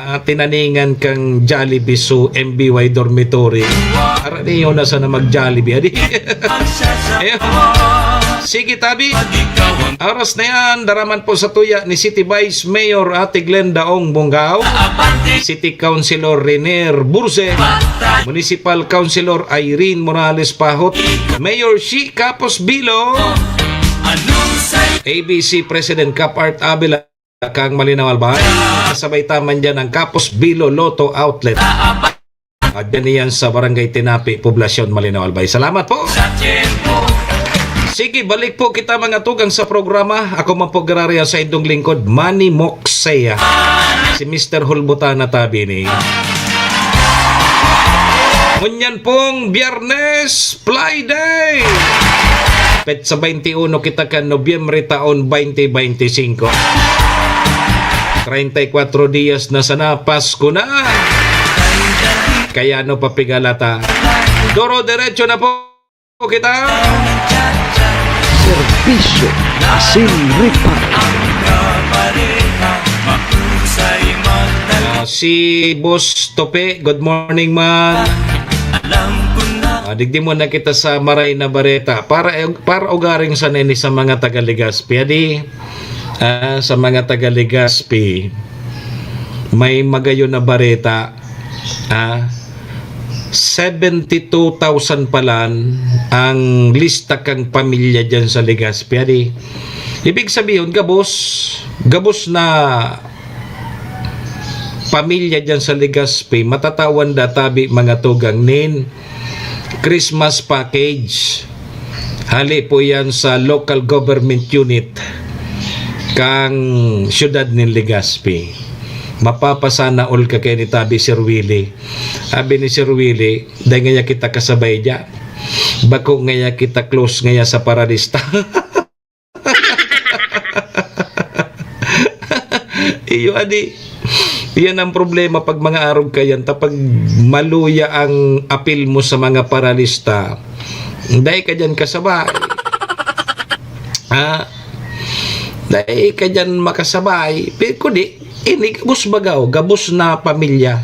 Ah, tinaningan kang Jollibee so M B Y Dormitory. Araniyo na sana mag-Jollibee, adi. Ayun. Sige, tabi. Oras na yan, daraman po sa tuya ni City Vice Mayor Ate Glenda Ong Bongao, City Councilor Renier Burse, Municipal Councilor Irene Morales Pahot, Mayor Shi Capos Bilo, A B C President Cap Art Abela, kang Malinao Albay. Kasabay ta man dyan ang Capos Bilo Lotto Outlet. At dyan iyan sa Barangay Tinapi, Poblacion, Malinao Albay. Salamat po. Sige, balik po kita, mga tugang, sa programa. Ako man po, gararia sa indong lingkod, Manny Moksea. Si Mister Hulbutana tabi ni. Ngunyan pong Biyernes, Fly Day! Petsa twenty-uno kita kan Nobyembre taon twenty twenty-five. Treinta y cuatro dias na sana, Pasko na! Kaya ano pa pigalata? Duro derecho na po kita! Serbisyo asin reparo. Ah, si Boss Tope, good morning, man. Ah, digdi mo na kita sa Maray na Bareta. Para, para ugaring sana ini sa mga taga Legazpi. Adi, ah, sa mga taga Legazpi, may magayon na bareta. Ah, seventy two thousand palan ang lista kang pamilya diyan sa Legazpi. Adi, ibig sabihin, gabos, gabos na pamilya diyan sa Legazpi, matatawan da tabi, mga tugang, nin Christmas package. Hali po yan sa local government unit kang siyudad nin Legazpi. Mapapasana all ka kaya ni tabi, Sir Willie. Abi ni Sir Willie, "Dai ngaya kita kasabay diyan. Bako ngaya kita close ngaya sa paralista." Iyo, adi. Yan ang problema pag mga arog ka yan. Ta pag maluya ang apil mo sa mga paralista, dai ka diyan kasabay. Ha? Dai ka diyan makasabay. Pero kundi, ini gabos baga, oh, gabos na pamilya.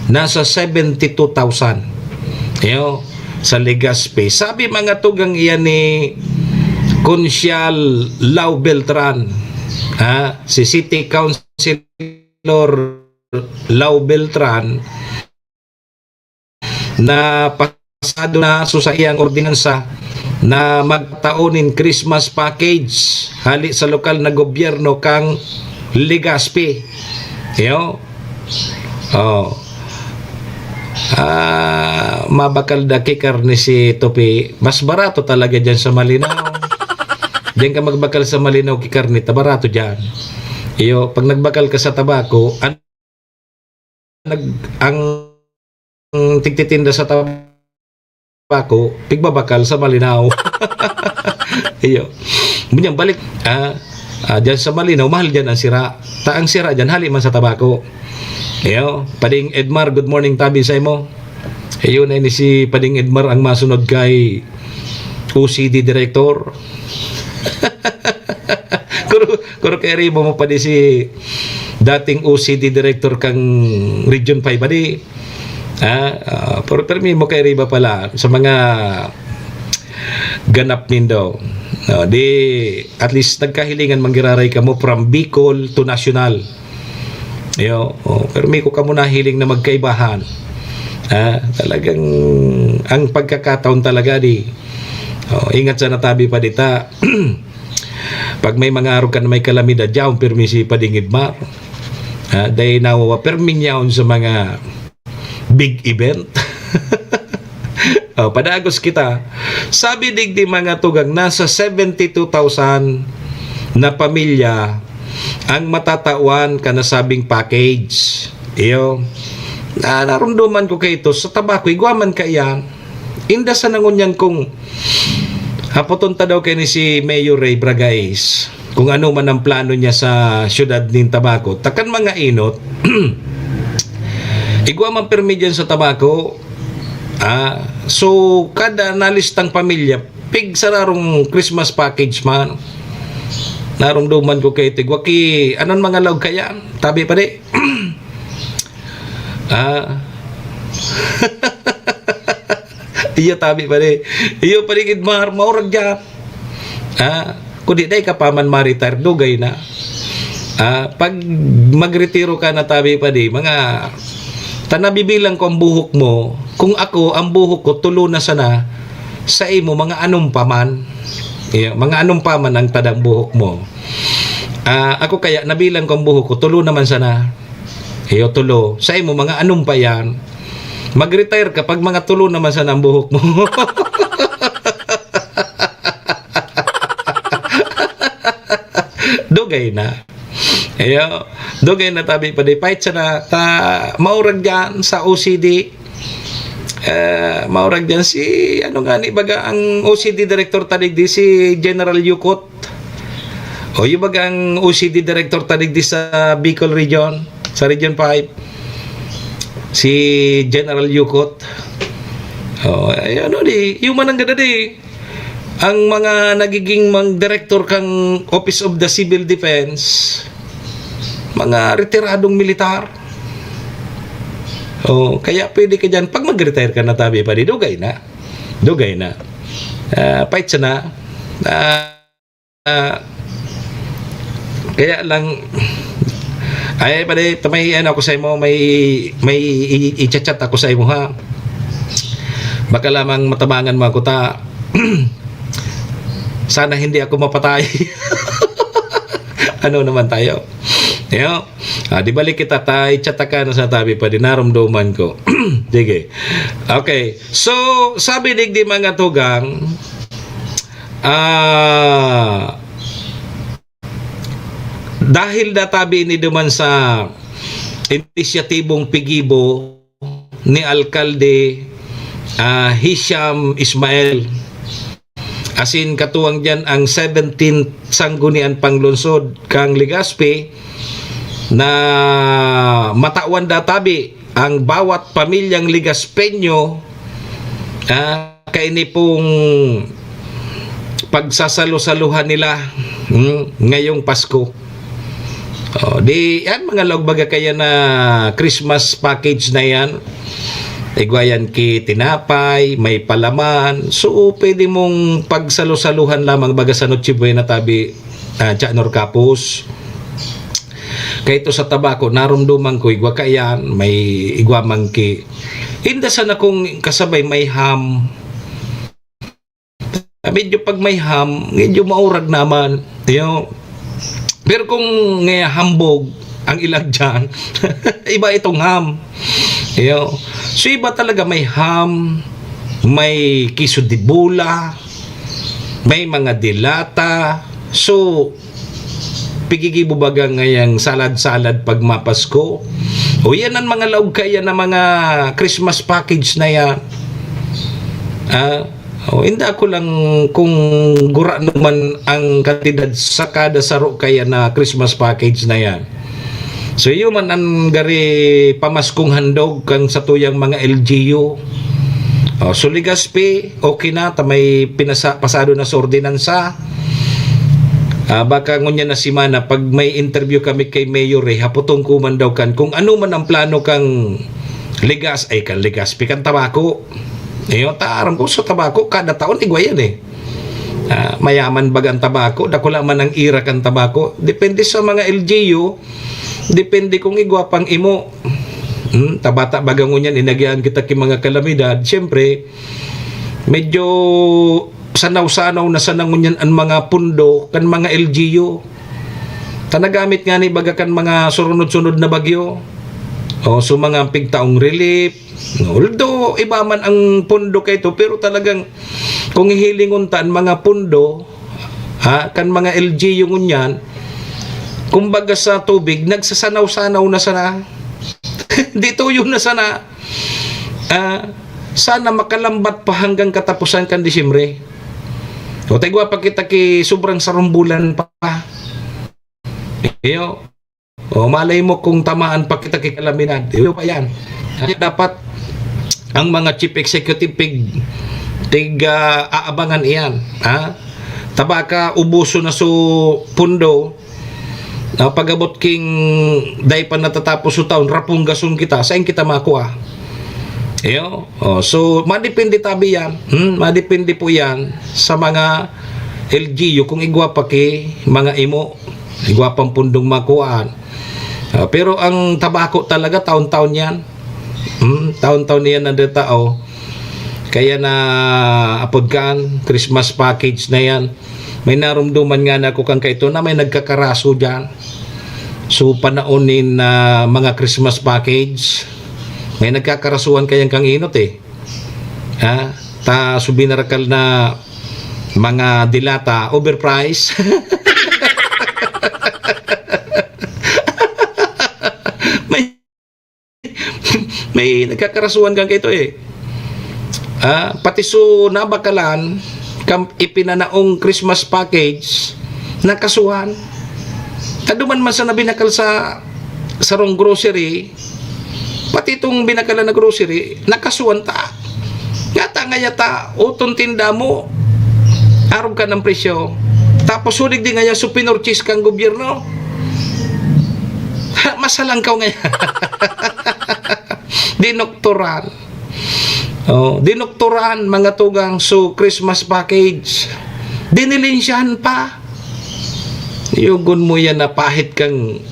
Nasa seventy two thousand. Iyo, sa Legazpi. Sabi mga tugang iyan ni Konsyal Lau Beltran, ha? Si City Councilor Lau Beltran, na pasado na sa saiyang ordinansa na magtao nin Christmas package hali sa lokal na gobyerno kang Legazpi. Iyo. Oh. Ah, mabakal da ki karne si Topi. Mas barato talaga diyan sa Malinao. Diyan ka magbakal sa Malinao ki karne, ta barato diyan. Iyo, pag nagbakal ka sa Tabaco, an-, nag-, ang tigtitinda sa Tabaco, pigbabakal sa Malinao. Iyo. Ngunyan balik, ah, ah, diyan sa Malinao, mahal diyan ang sira. Ta ang sira diyan, hali man sa Tabaco. Iyo, Pading Edmar, good morning tabi sa imo. Iyo na ini si Pading Edmar ang masunod kay O C D director. Kuro, kuro kay ribo mo pa di si dating O C D director kang Region five, adi. Ah, ah, pero permi mo kay riba pala sa mga ganap nindo. No, di, at least nagkahilingan manggiraray kamo from Bicol to National. Iyo, oh, pero may ko kamo nahiling na magkaibahan. Ah, talagang ang pagkakataon talaga di. Oh, ingat sa natabi pa dita. Pag may mga arog ka na may kalamidad, yaon pirmi si Pading Edmar. Ah, dahil nawawa, pirming yaon sa mga big event. Oh, padagos kita. Sabi digdi mga tugang, nasa seventy two thousand na pamilya ang matatawan ka nasabing package. Iyo. Na, narumduman ko kay ito, sa Tabaco, igwa man kaiyan. Inda sa nangunyan kung hapoton ta daw kay ni si Mayor Ray Bragais kung ano man ang plano niya sa siyudad nin Tabaco. Takan mga inot, igwa man permi dyan sa Tabaco. Ah, so, kada nalistang pamilya, pig sararong Christmas package man. Narumduman ko kay tigwa ki, anon mga laog kaya? Tabi pa di? Ah. Iyo, tabi pa di. Iyo, Pading Edmar, maurag dyan. Ah, kundi dai ka pa man ma-retire, dugay na. Ah, pag magretiro ka na, tabi pa di, mga, ta nabibilang ko ang buhok mo. Kung ako, ang buhok ko, tulo na sana, sa imo, mga anong pa man. Iyo, mga anong pa man ang tadang buhok mo. Ah, ako kaya, nabilang ko ang buhok ko, tulo naman sana. Iyo, tulo. Sa imo, mga anong pa yan? Mag-retire ka pag mga tulo naman sana ang buhok mo. Dugay na. Iyo, dugay na tabi pa di. Pahit sana ta maurag dyan sa O C D. Ah, maurag diyan si, ano nga ni baga, ang O C D director ta digdi, si General Yukot. O, yung baga ang O C D director ta digdi sa Bicol Region, sa Region five, si General Yukot. O, ay, ano di, yung mananggada di, ang mga nagiging mang director kang Office of the Civil Defense, mga retiradong militar. O, kaya pwede ka dyan. Pag mag-retire ka na, tabi pa di, dugay na. Dugay na. Ah, pait sana. Ah, ah, kaya lang, ay, pare, may ano ako sa imo, may, may i-, i-chat-chat ako sa imo, ha. Baka lamang matabangan mo ako ta. Sana hindi ako mapatay. Ano naman tayo? Yo. Ah, di balik kita, tay, chat ka na sa tabi pa, dinaromdoman ko. Sige. Okay. So, sabi digdi, mga tugang, ah, dahil natabi ini duman sa inisyatibong pigibo ni Alkalde, ah, Hisham Ismail, asin katuwang diyan ang seventeenth Sangguniang Panglungsod kan Legazpi, na matawan natabi ang bawat pamilyang Legazpeño, ah, kaini pong pagsasalo-saluhan nila, hmm, ngayong Pasko. Oh, di, yan, mga laog baga kaya na Christmas package na yan. Igwa yan ki tinapay, may palaman. So, pwede mong pagsalo-saluhan lamang baga sa Noche Buena, tabi, ah, Cha Nor Kapus. Kaya ito sa tabako, narumduman ko, igwa kaiyan, may igwa man ki. Inda sana kung kasabay may ham. Ah, medyo pag may ham, medyo maurag naman. Yo. Pero kung nga hambog ang ilag dyan, iba itong ham. Yo. So, iba talaga, may ham, may kiso de bola, may mga delata. So, pigigibo baga ngayang salad-salad pag mapasko. O yan ang mga laog kaya na mga Christmas package na yan. Ah, o, hindi ako lang kung gura naman ang kantidad sa kada saro kaya na Christmas package na yan. So, yun man ang gari pamaskong handog kang satuyang mga L G U. O, so, Legazpi, okay na, ta may pinasa-, pasado na sa ordinansa. Ah, baka ngunyan na semana, pag may interview kami kay Mayor, eh, haputon ko man daw kan kung ano man ang plano kang Legas-, ay, kan Legazpi, kan Tabaco. Iyo, ta, aram ko sa Tabaco, kada taon, igwa yan, eh. Ah, mayaman baga ang Tabaco, dakula man ang ira kan Tabaco. Depende sa mga L G U, depende kung igwa pang imo. Hmm, ta bata baga ngunyan, inagihan kita ki mga kalamidad. Siyempre, medyo sanaw-sanaw na sana ngunyan ang mga pundo kan mga L G U. Ta nagamit ngani baga kan mga surunod-sunod na bagyo. O, so mga pigtaong relief. Although, iba man ang pundo kay ito, pero talagang kung hihilingon ta ang mga pundo, ha, kan mga L G U ngunyan, kumbaga sa tubig, nagsasanaw-sanaw na sana. Di tuyo na sana. Ah, sana makalambat pa hanggang katapusan kan Disyembre. O, ta igwa pa kita ki sobrang sarong bulan pa. Iyo. O, malay mo kung tamaan pa kita ki kalamidad. Iyo pa yan. Kaya dapat ang mga chief executive pig, tig, ah, aabangan iyan. Ha? Ta baka ubuso na su pundo, na pag-abot king dai pa natatapos su taon, rapunggason kita, sain kita makua? Iyo. O, so, madepende tabi yan. Hmm, madepende po yan sa mga L G U kung igwa pa ki mga imo, igwa pang pundong makuhaan. Ah, pero ang Tabaco talaga, taon-taon yan. Hmm, taon-taon yan ang tao. Kaya na, apod kan, Christmas package na yan. May narumduman nga na ako kan kaito na may nagkakaraso dyan. So, panaon nin, ah, mga Christmas package, may nagkakarasuhan kayang kang inot eh. Ha? Ta, so binarakal na mga dilata, overprice. May, may nagkakarasuhan kang kaito eh. Ah, pati so nabakalan, kam-, ipinanaong Christmas package, nakasuhan. Kaduman man sa nabinakal sa sarong grocery, pati itong binakalan na grocery, nakasuhan ta. Ngata ngaya ta, uton tinda mo, arog ka ng presyo. Tapos hulig di ngaya so pinurchase kang gobyerno. Masalangkaw ngaya. Dinoktoran. Oh, dinoktoran, mga tugang, so Christmas package. Dinilensyahan pa. Yugon mo yan, napahit kang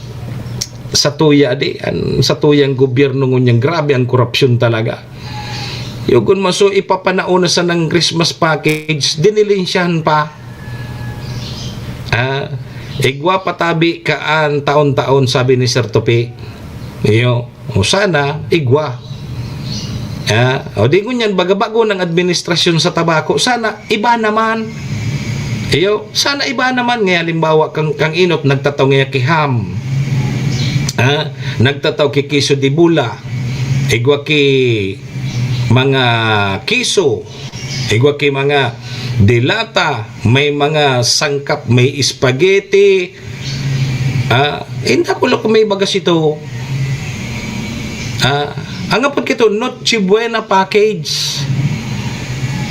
satuya, di? An satuyang gobyerno ngunyan, grabe ang korupsyon talaga. Yugon mo, so ipapanaon na sa ng Christmas package, dinilensyahan pa. Ah, igwa patabi kaan taon-taon, sabi ni Sir Topi. Iyo, o sana, igwa. Ah, o di ngunyan, baga-bago ng administrasyon sa tabako, sana iba naman. Iyo, sana iba naman. Ngaya, halimbawa, kang, kang inot, nagtataw ngaya ki ham. Ah, nagtataw ki queso de bola. Igwa ki mga kiso. Igwa ki mga delata. May mga sangkap, may spaghetti. Ah, inda ko lang kung may bagas ito. Ah, ang apod kito, Noche Buena package.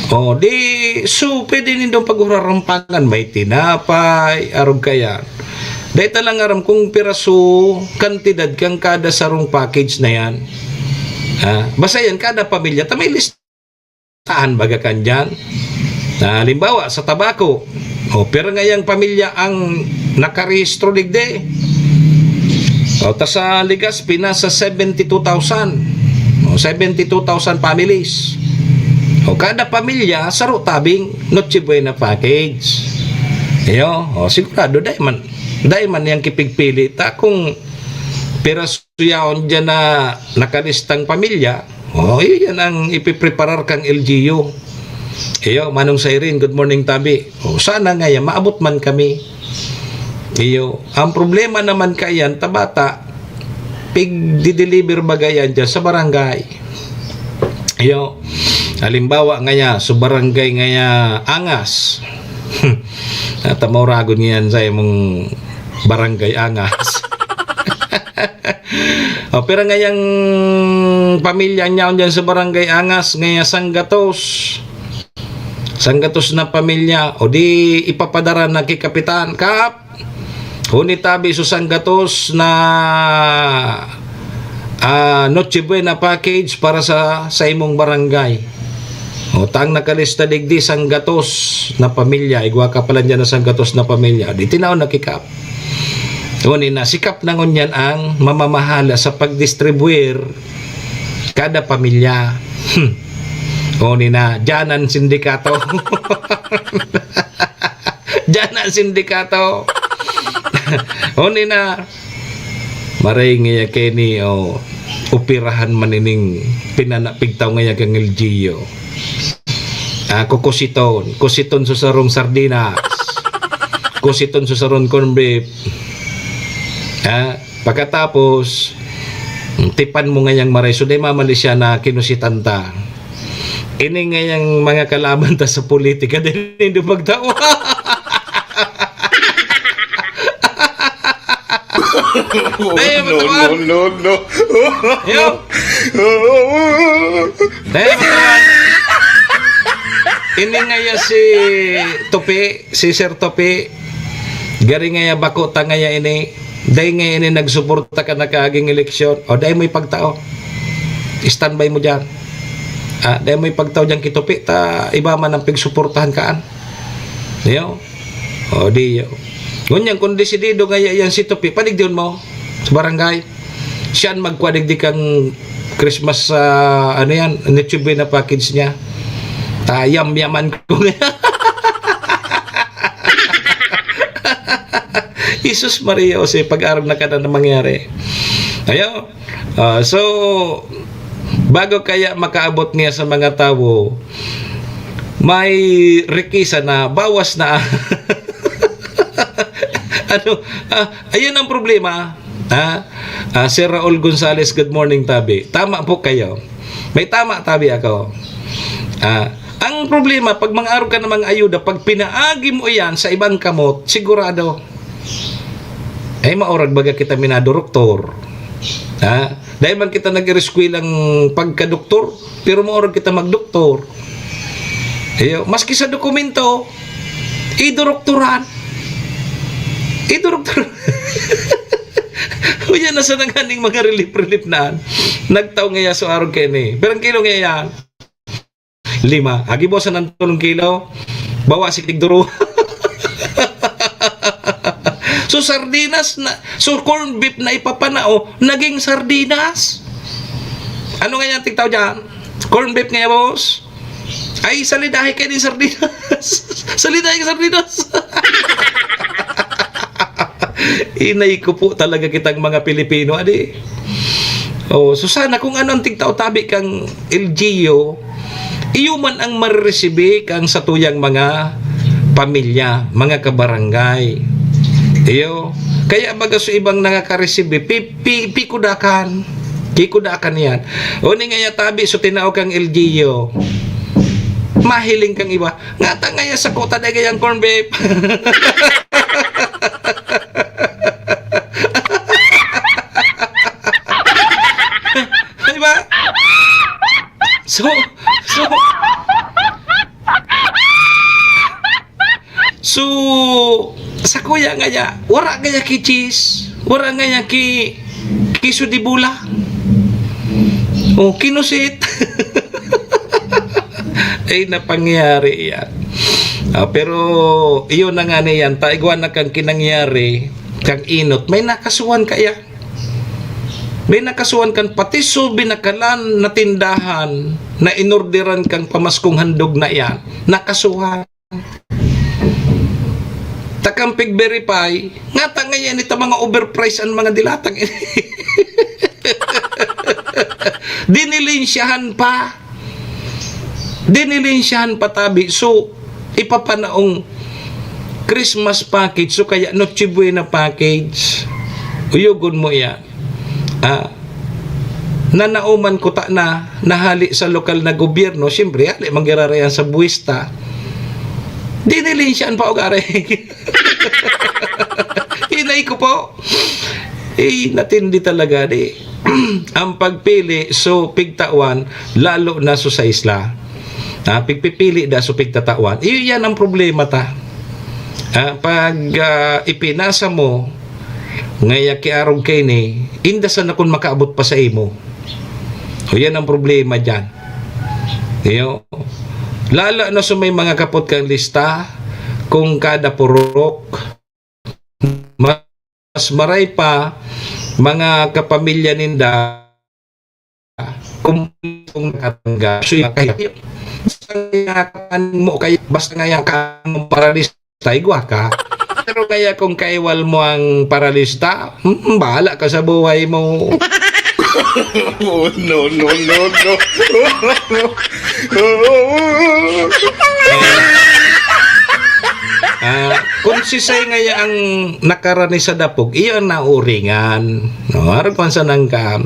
Oh, di, so, pwede nindong pag-urarampangan. May tinapay, arog kaya. Dahil talang aram kung piraso, kantidad kang kada sarong package na yan. Ah, basta yan, kada pamilya, ta may listahan baga kan dyan. Ah, halimbawa, sa tabako, o, pira ngayang pamilya ang nakarehistro digdi? O, ta sa Legazpi, nasa seventy two thousand. O, seventy two thousand families. O, kada pamilya, saro tabing Noche Buena package. Iyo, o, sigurado, dai man, dai man yang kipigpili ta kung piraso yaon dyan na nakalistang pamilya. O, iyo yan ang ipipreparar kang L G U. Iyo, Manong Siren, good morning, tabi. O, sana nga yan, maabot man kami. Iyo, ang problema naman kayan, tabata, pigdi-deliver baga yan dyan sa barangay. Iyo, halimbawa ngaya, so barangay ngaya Angas. Natamaw ragon ngayan sa imong barangay Angas. O, pero ngayang pamilya niya dyan sa barangay Angas, ngaya sanggatos. Sanggatos na pamilya, o di ipapadara na ki Kapitan, "Kap, huni tabi so sanggatos na, ah, Noche Buena package para sa, sa imong barangay." O, ta ang nakalista digdi, sanggatos na pamilya. Igwa ka pala dyan na sanggatos na pamilya. Di tinaon na ki Kap. Huni na, si Kap na ngunyan ang mamamahala sa pagdistribuir kada pamilya. Hmm. Huni na, dyan ang sindikato. Dyan ang sindikato. Huni na, maray ngaya keni, o, operahan man ining pinanapigtaw ngaya kang L G U. Ah, kukusiton. Kusiton sa sarong sardinas. Kusiton sa sarong corned beef. Ah, pagkatapos, tipan mo ngayang maray. So, di mamali siya na kinusitan ta. Ini ngayang mga kalaban ta sa politika, di nindo pagtawa. Dahil no, no, no, no. Yo. Dahil matuwang. Ini ngaya si Topi, si Sir Topi. Gari ngaya bako ta ngaya ini. Dahil ngaya ini nagsuporta ka na kaaging eleksyon. O, dahil mo ipagtao. Standby mo dyan. Ah, dahil mo ipagtao dyan ki Topi, ta iba man ang pigsuportahan kaan. Yo. O, di, yo. Ngunyan, kung desidido ngaya yan si Topi, padigdihon mo sa barangay. Siya ang magkwa digdi kang Christmas, ah, ano yan, Noche Buena package niya. Tayam-yaman ko. Jesus Maria Jose, pag-arog na ka na na mangyari. Ayo. Ah, so, bago kaya makaabot niya sa mga tawo, may rikisa na, bawas na. Ano? Ah, ayun ang problema. Ha? Ah, Sir Raul Gonzales, good morning, tabi. Tama po kayo. May tama, tabi ako. Ah, ang problema, pag mangarog ka ng mga ayuda, pag pinaagi mo iyan sa ibang kamot, sigurado, ay maurag baga kita minaduruktor. Ha? Dahil man kita nag-iriskwela ng pagkadoktor, pero maurag kita magdoktor. Iyo, maski sa dokumento, iduruktoran. Iduruktoran. Unya na sa nanghaning mga relief-relief na, nagtao ngaya so arog kaini. Pero ang kilo ngaya yan, lima. Agi bo sa nantulong kilo, bawa si tigduro. So, sardinas na, so, corn beef na ipapanao, naging sardinas. Ano nga yan, tigtao dyan? Corn beef nga yan, boss? Ay, salidahi kayo ng sardinas. Salidahi ka sardinas. Inay ko po talaga kitang mga Pilipino, adi. Oh, so sana kung ano ang tigtao tabi kang L G U, iyo man ang mariresibi kang satuyang mga pamilya, mga kabarangay. Iyo. Kaya baga so ibang nakakaresibi, pi-, pi-, pikudakan. Kikudakan yan. O ni nga ya tabi, so tinao kang L G U. Mahiling kang iba. Ngata nga ya sa kota, dai gayang corn beef. Di ba? So, so, so, sa kuya nga ya, wala gaya ki cheese, wala gaya ki, kiso di bula. O, kinusit. Ay, napangyari yan. Ah, pero, iyon na nga na yan. Taigwa na kang kinangyari, kang inot. May nakasuhan kaya? May nakasuhan kan pati so binakalan na tindahan na inorderan kang pamaskong handog na iyan. Nakasuhan. Takang pig-verify, ngata ngayon ito mga overpriced ang mga dilatang ini. Dinilinsyahan pa. Dinilinsyahan pa tabi. So, ipapanaong Christmas package, so kaya Noche Buena package. Uyogon mo yan. Ah, nanauman kuta na, nahali sa lokal na gobyerno, siyempre, hali, manggirarayan sa buwista. Dinilinsyahan pa og aray. Hinay ko po. Eh, natindi talaga, di. Ang pagpili, so, pigtawan, lalo na so sa isla. Ah, pigpipili da, so, pigtatawan. Iyo yan ang problema ta. Ah, pag, ah, ipinasa mo, ngaya kiarog kaini, inda sana kun makaabot pa sa imo. O, yan ang problema dyan. Iyo. Lalo na sa may mga kapot kang lista, kung kada purok, mas maray pa, mga kapamilya ninda, kung, kung nakatanggap. So, yung kaya, basta nga kapaning mo, kaya, basta nga yung kanong paralista, igwa ka. Pero kaya kung kaiwal mo ang paralista, hmm, bahala ka sa buhay mo. Oh, no, no, no, no. Ah, kung si Say ngaya ang nakarani sa dapog, iyo ang nauringan. No, arog man sa nangkam.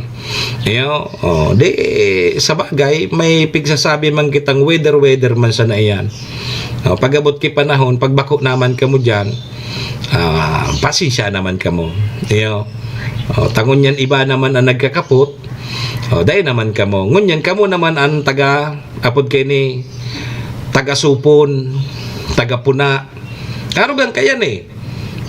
Iyo, oh, di, sa bagay, may pigsasabi man kitang weather-weather man sana iyan. Oh, pag-abot ki panahon, pagbako naman kamo diyan, ah, pasensya naman kamo. Iyo. Oh, tangon yan iba naman ang nagkakapot. Oh, dai naman kamo. Ngunyan kamo naman ang taga, apod kini, taga supon, taga puna. Arugan kayan eh.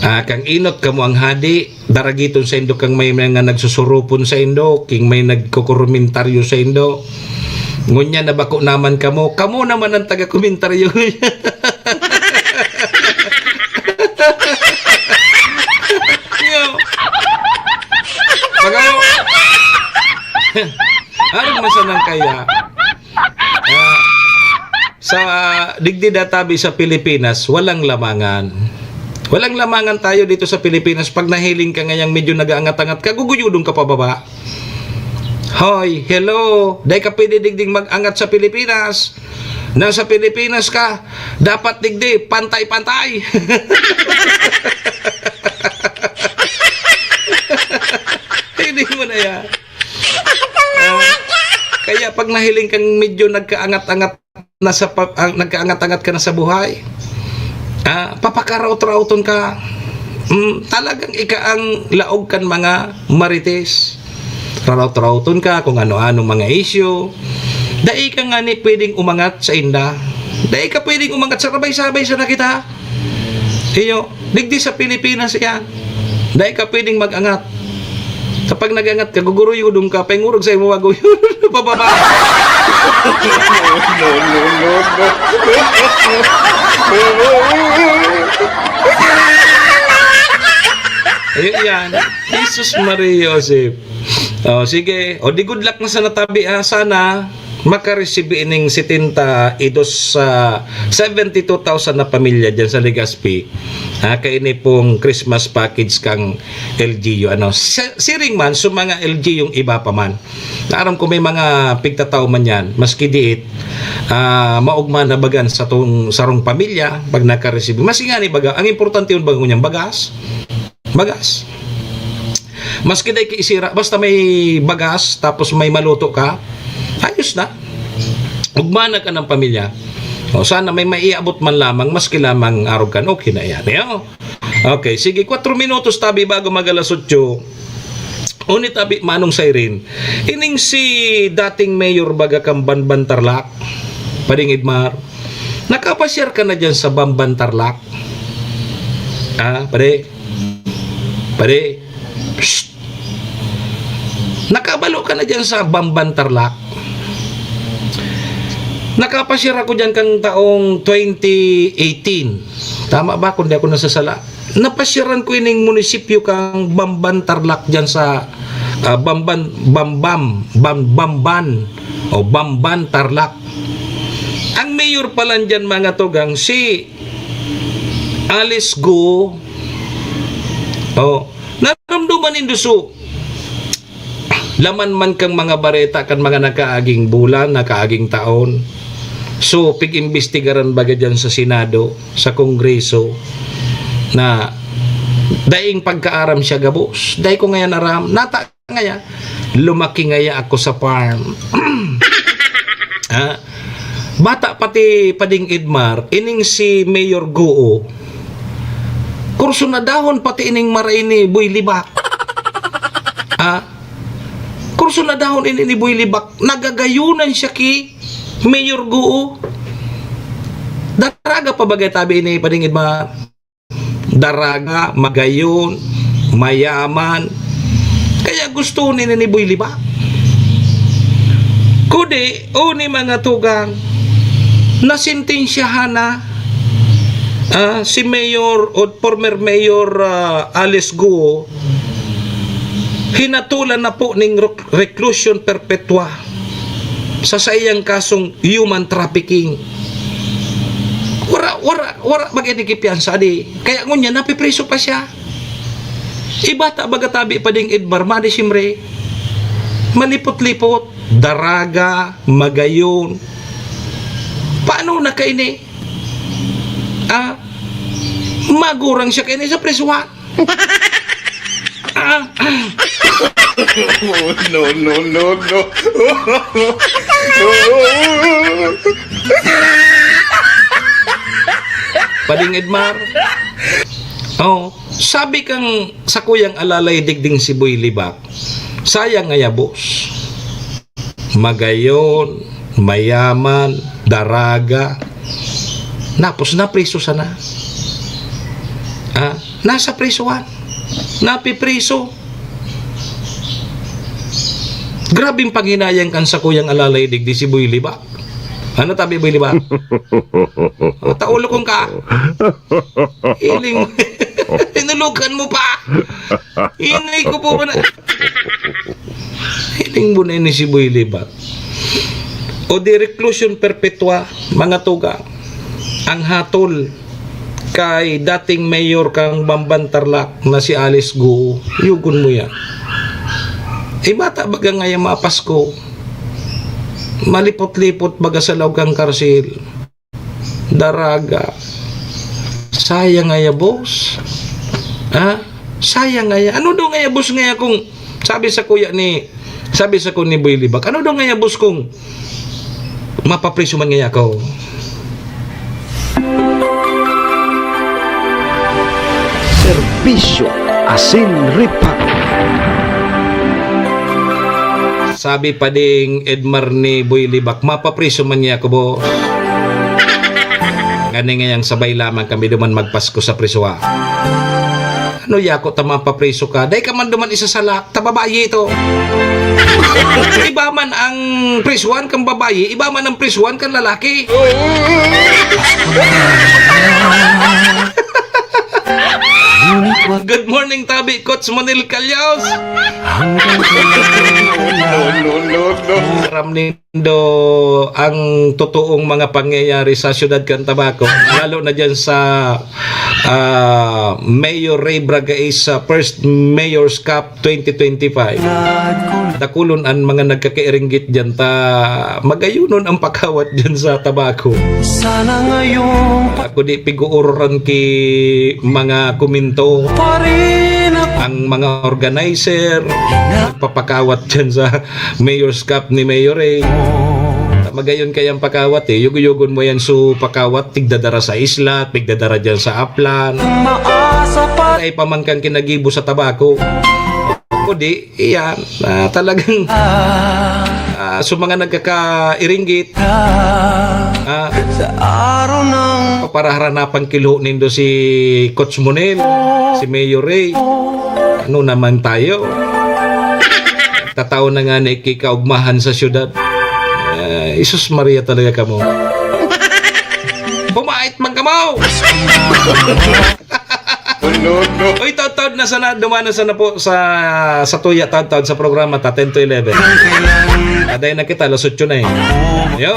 Ah, kang inot kamo ang hadi, daragiton saindo kang may mga nagsusurupon saindo, king may nagkokomentaryo saindo. Ngunyan nabako naman kamo, kamo naman ang taga-komentaryo. Yo. Pag-, ano man sanang kaya? Ah, sa digdi da tabi sa Pilipinas, walang lamangan. Walang lamangan tayo dito sa Pilipinas. Pag nahiling ka ngayang medyo nag-aangat-angat ka, guguyudon ka pababa. Hoy, hello, dai ka pwede digding mag-angat sa Pilipinas. Nasa Pilipinas ka, dapat digdi, pantay-pantay. Hindi mo na yan. Ah, kaya pag nahiling kang medyo nagkaangat-angat na sa pa-, ang, nagkaangat-angat ka na sa buhay. Ah, papakaraot-raoton ka. Mm, talagang ika ang laog kan mga marites. Raraot-raoton ka kung ano-anong mga isyu. Dai ka ngani pwedeng umangat sa inda. Dai ka pwedeng umangat sa, "Rabay-sabay sana kita." Iyo, digdi sa Pilipinas yan. Dai ka pwedeng mag-angat. Kapag nag-angat ka, guguruyudon ka, pangurog sa imo, maguyod pababa. No, no, no, no. Ayun yan. Jesus, Maria, Joseph. Oh, sige. O, di good luck na sana tabi, ha? Sana makareceive ining setenta y dos, ah, seventy two thousand na pamilya dyan sa Legazpi. Ah, kay ini pong Christmas package kang L G U, ano, si-, siring man sa mga L G U yung iba pa man. Aram ko may mga pigtatao man yan, maski diit, ah, maugma na bagan sa tong sarong pamilya pag nakareceive. Maski nga ni baga, ang importante yun bago niyang bagas. Bagas. Maski dai ki isira, basta may bagas, tapos may maluto ka, ayos na. Ugmana ka ng pamilya. O, sana may maiabot man lamang, maski lamang arog kan, okay na yan. Yo. Okay, sige, kwatro minutos tabi bago mag alas otso. Unit tabi, Manong Siren. Ining si dating mayor baga kang Banban Tarlac, Pading Edmar. Nakapasyar ka na dyan sa Banban Tarlac? Ah, pare. Pare. Psst. Nakabalo ka na dyan sa Banban Tarlac? Nakapasyar ako dyan kang taong twenty eighteen. Tama ba kung di ako nasasala? Napasyaran ko ining munisipyo kang Banban Tarlac dyan sa, ah, Banban, Bambam, Bam-, Bamban o Banban Tarlac. Ang mayor pala dyan, mga tugang, si Alice Go. Oh, naramdaman nindo so, laman man kang mga bareta kan mga nakaaging bulan, nakaaging taon. So, pig-imbestigaran baga dyan sa Senado, sa Kongreso, na daing pagkaaram siya gabos. Dai ko ngayan aram. Nata ngaya, lumaki ngaya ako sa farm. Ha? Bata pati Pading Edmar, ining si Mayor Goo, kursunadahon pati ining maray ni Boy Libak. Ha? Kursunadahon ini ni Boy Libak. Nagagayunan siya ki Mayor Goo. Daraga pa bagay tabi ini, Pading Edmar. Daraga, magayon, mayaman. Kaya gusto nila ni Boy Libak. Kudi, o ni mga tugang, nasentensyahan na, ah, si Mayor o former Mayor, ah, Alice Guo, hinatulan na po ning rec-, reclusion perpetua sa saiyang kasong human trafficking. Wara, wara, wara magin ni kipiyansa di. Kaya ngunyan, napipriso pa siya. Iba ta baga tabi pa ding Edmar, madi siyempre. Malipot-lipot, daraga, magayon. Paano na kaini? Ah, magurang siya kaini sa prisuhan. Ah, ah. No, no, no, no. Pading Edmar. Oh, sabi kang sa kuyang alalay digding si Boy Libak, sayang ngaya, boss. Magayon, mayaman, daraga. Napos napriso sana. Ah, nasa prisuhan. Napipriso. Grabing panghinayang kan sakuyang alalay digdi si Boy Libak. Ano tabi, Boy Libak? O, taulokon ka. Hiling. Tinulukan mo pa. Inay ko po ba na? Hiling mo na ini si Boy Libak. O di reclusion perpetua, mga tugang. Ang hatol kay dating mayor kang Bamban Tarlac na si Alice Guo, yugon mo yan. Eh, bata baga ngaya mapasko, malipot-lipot baga sa laog kang karsil. Daraga. Sayang ngaya, boss. Ha? Sayang ngaya. Ano daw ngaya, boss, ngaya kung sabi sa kuya ni, sabi sa ko ni Boy Libak, ano daw ngaya, boss, kung Mapapriso man ngaya ako. Serbisyo asin reparo. Sabi pa ding Edmar ni Boy Libak, "Mapapriso man ngaya ako, boss." Ngani ngayang sabay lamang kami duman magpasko sa prisohan. Ano, yako ta mapapriso ka? Dai ka man duman isasalak. Ta babayi ito. Iba man ang prisuhan kan babayi, iba man ang prisuhan kan lalaki. Good morning, tabi, Coach Monel Calyos. Aram nindo ang totoong mga pangyayari sa siyudad kan Tabaco, lalo na dyan sa, ah, Mayor Ray Bragais, ah, First Mayor's Cup twenty twenty-five. Dakulon an mga nagkakairinggit diyan ta magayunon ang pakawat diyan sa Tabaco. Sana ngayong pa- Ako di piguururan ki mga kuminto. Pa rin ako. Ang mga organizer, nagpapakawat diyan sa Mayor's Cup ni Mayor Ray. Magayon kayang pakawat eh. Yugo-yugon mo yan so pakawat, tigdadara sa isla, tigdadara diyan sa Aplan. Maasa pa. Ay pamangkang kinagibo sa Tabaco. Kundi, iyan, ah, talagang, ah, so mga nagkakairinggit, ah, sa araw ng paparahara na pangkilho nindo si Coach Monel, si Mayor Ray. Ano naman tayo? Tatao na nga na ikikaugmahan sa syudad. Ah, Jesus Maria talaga kamo. Bumait man kamo! Uy, taud-taud na sana, dumana sana po sa, sa tuya, taud-taud sa programa ta, ten to eleven. Aday na kita, alas otso na eh. Yo.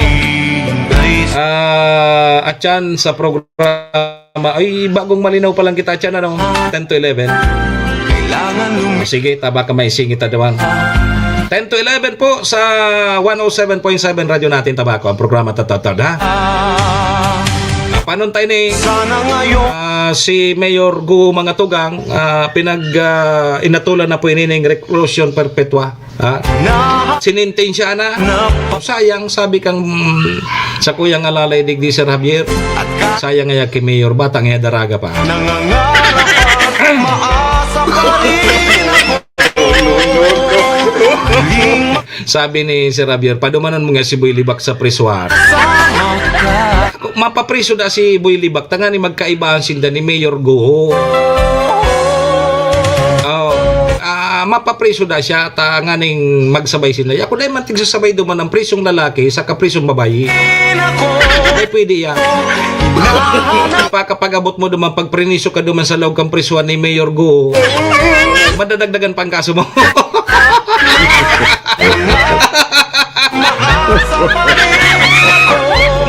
Ah, atyan sa programa, ay, bagong malinaw pa lang kita, atyan, ano? Ten to eleven. Sige, ta baka maisingit ta duman. Ten to eleven po sa one oh seven point seven Radyo Natin Tabaco, ang programa Tatatad, ha? Ah, panon tayo ni, ah, si Mayor Gu, mga tugang, ah, pinag, ah, inatolan na po ini ning reclusion perpetua, ha? Sinintensya na. Sayang, sabi kang, mm, sa kuyang alalay digdi, Sir Javier. Sayang ngaya ki Mayor, bata ngaya daraga pa. Nangangarap at maasa pa rin ako. Sabi ni Sir Javier, "Padumanon mo nga si Boy Libak sa prisuhan." Ako, mapapriso da si Boy Libak, tangani magkaibahan sinda ni Mayor Guho. Oh, ah, mapapriso da siya, tanganing magsabay sinda. Ako dai man tigsasabay duman ang prisong lalaki sa kaprisong babayi. Ay, pwede yan. Pakapag-abot mo duman, pagpriniso ka duman sa laog kang prisuhan ni Mayor Guho, madadagdagan pa ang kaso mo.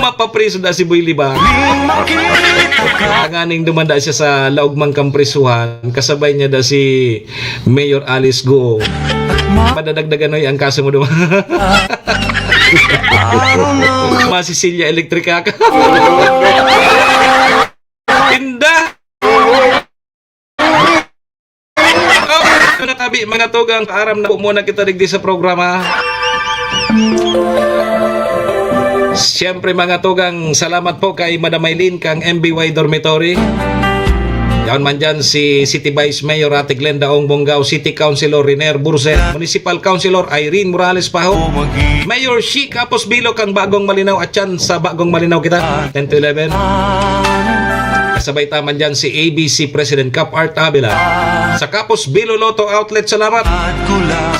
Mapapriso na si Boy Liba. Tanganing dumanda siya sa laog man kang prisuhan, kasabay niya da si Mayor Alice Guo. Madadagdagan, oy, ang kaso mo duman. Masisilya elektrika ka. Tinda! Mga tabi, mga tugang, paaram na po muna kita digdi sa programa. Siyempre, mga tugang, salamat po kay Madam Maylin kang M B Y Dormitory. Yaon man dyan si City Vice Mayor Ate Glenda Ong Bongao, City Councilor Riner Burse, Municipal Councilor Irene Morales Paho, Mayor Shi Capos Bilo kang Bagong Malinao, at yan sa Bagong Malinao kita, ten to eleven. Kasabay ta man dyan si A B C President Cap Art Avila. Sa Capos Bilo Lotto Outlet, salamat.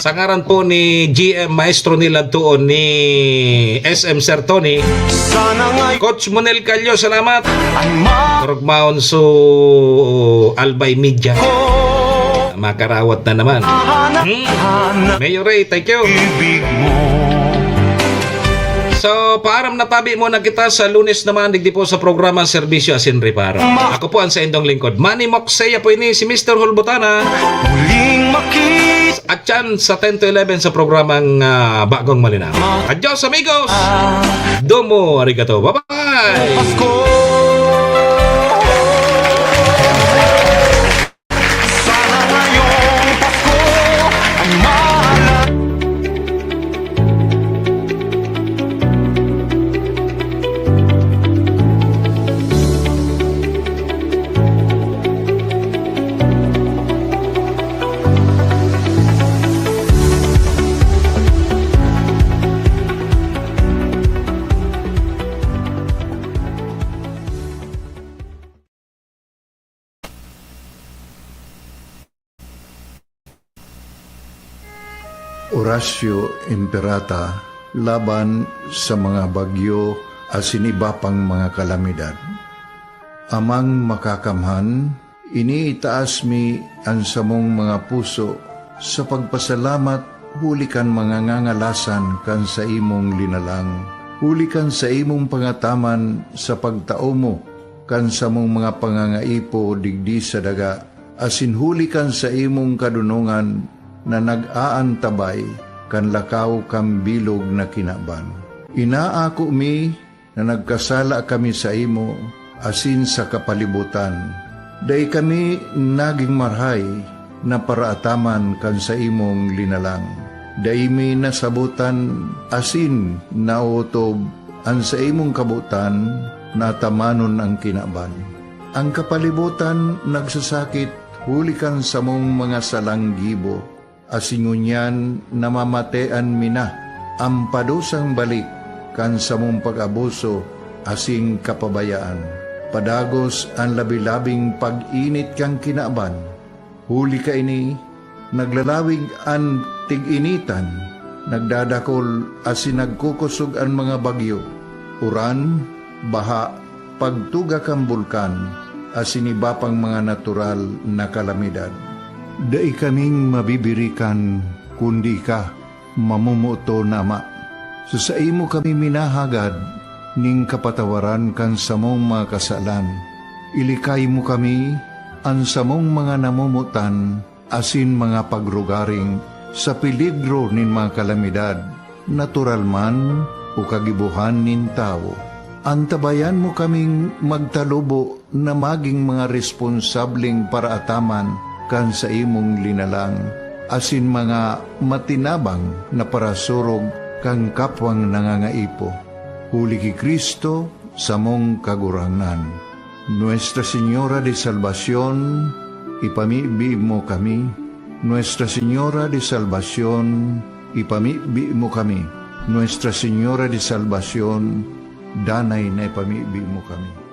Sa ngaran po ni G M Maestro Nilad Tuon ni S M Sir Tony, Coach Monel Callo, salamat. Turog maon su Albay Media. Makarawat na naman. Hmm. Mayor Ray, thank you. So, paaram na tabi muna kita, sa Lunes naman, digdi po sa programa Serbisyo Asin Reparo. Ako po ang saindong lingkod, Manny Moksea po ini, si Mister Hulbutana. Muling makita. At yan sa ten to eleven sa programang, ah, Bagong Malinao. Adios, amigos! Domo arigato. Bye-bye! Pasko. Sana ngayong Pasko ay mahala. Oratio Imperata laban sa mga bagyo asin iba pang mga kalamidad. Amang Makakamhan, iniitaas mi an samong mga puso sa pagpasalamat huli kan mga ngangalasan kan saimong linalang, huli kan saimong pangataman sa pagtao mo kan samong mga pangangaipo digdi sa daga, asin huli kan saimong kadonongan na nag-aantabay kan lakaw kan bilog na kinaban. Inaako mi na nagkasala kami saimo asin sa kapalibotan. Dai kami nagin marahay na paraataman kan saimong linalang. Dai mi nasabotan asin naotob an saimong kabotan na atamanon an kinaban. An kapalibotan nagsasakit huli kan samong mga salang gibo, asin ngunyan namamatean mi na an padusang balik kan samong pag-abuso asin kapabayaan. Padagos an labi-labing pag-init kan kinaban. Huli kaini, naglalawig an tig-initan, nagdadakol asin nagkukosog an mga bagyo, uran, baha, pagtuga kan bulkan, asin iba pang mga natural na kalamidad. Dai kaming mabibirikan kundi ika, mamomoton na Ama. Sa saimo kami minahagad nin kapatawaran kan samong mga kasalan. Ilikay mo kami, an samong mga namomotan, asin mga pagrugaring sa peligro nin mga kalamidad, natural man o kagibohan nin tawo. Antabayan mo kaming magtalubo na magin mga responsableng paraataman kan saimong linalang, asin mga matinabang na parasurog kan kapwang nangangaipo. Huli ki Cristo, samong Kagurangnan. Nuestra Señora de Salvacion, ipamibi mo kami. Nuestra Señora de Salvacion, ipamibi mo kami. Nuestra Señora de Salvacion, danay na ipamibi mo kami.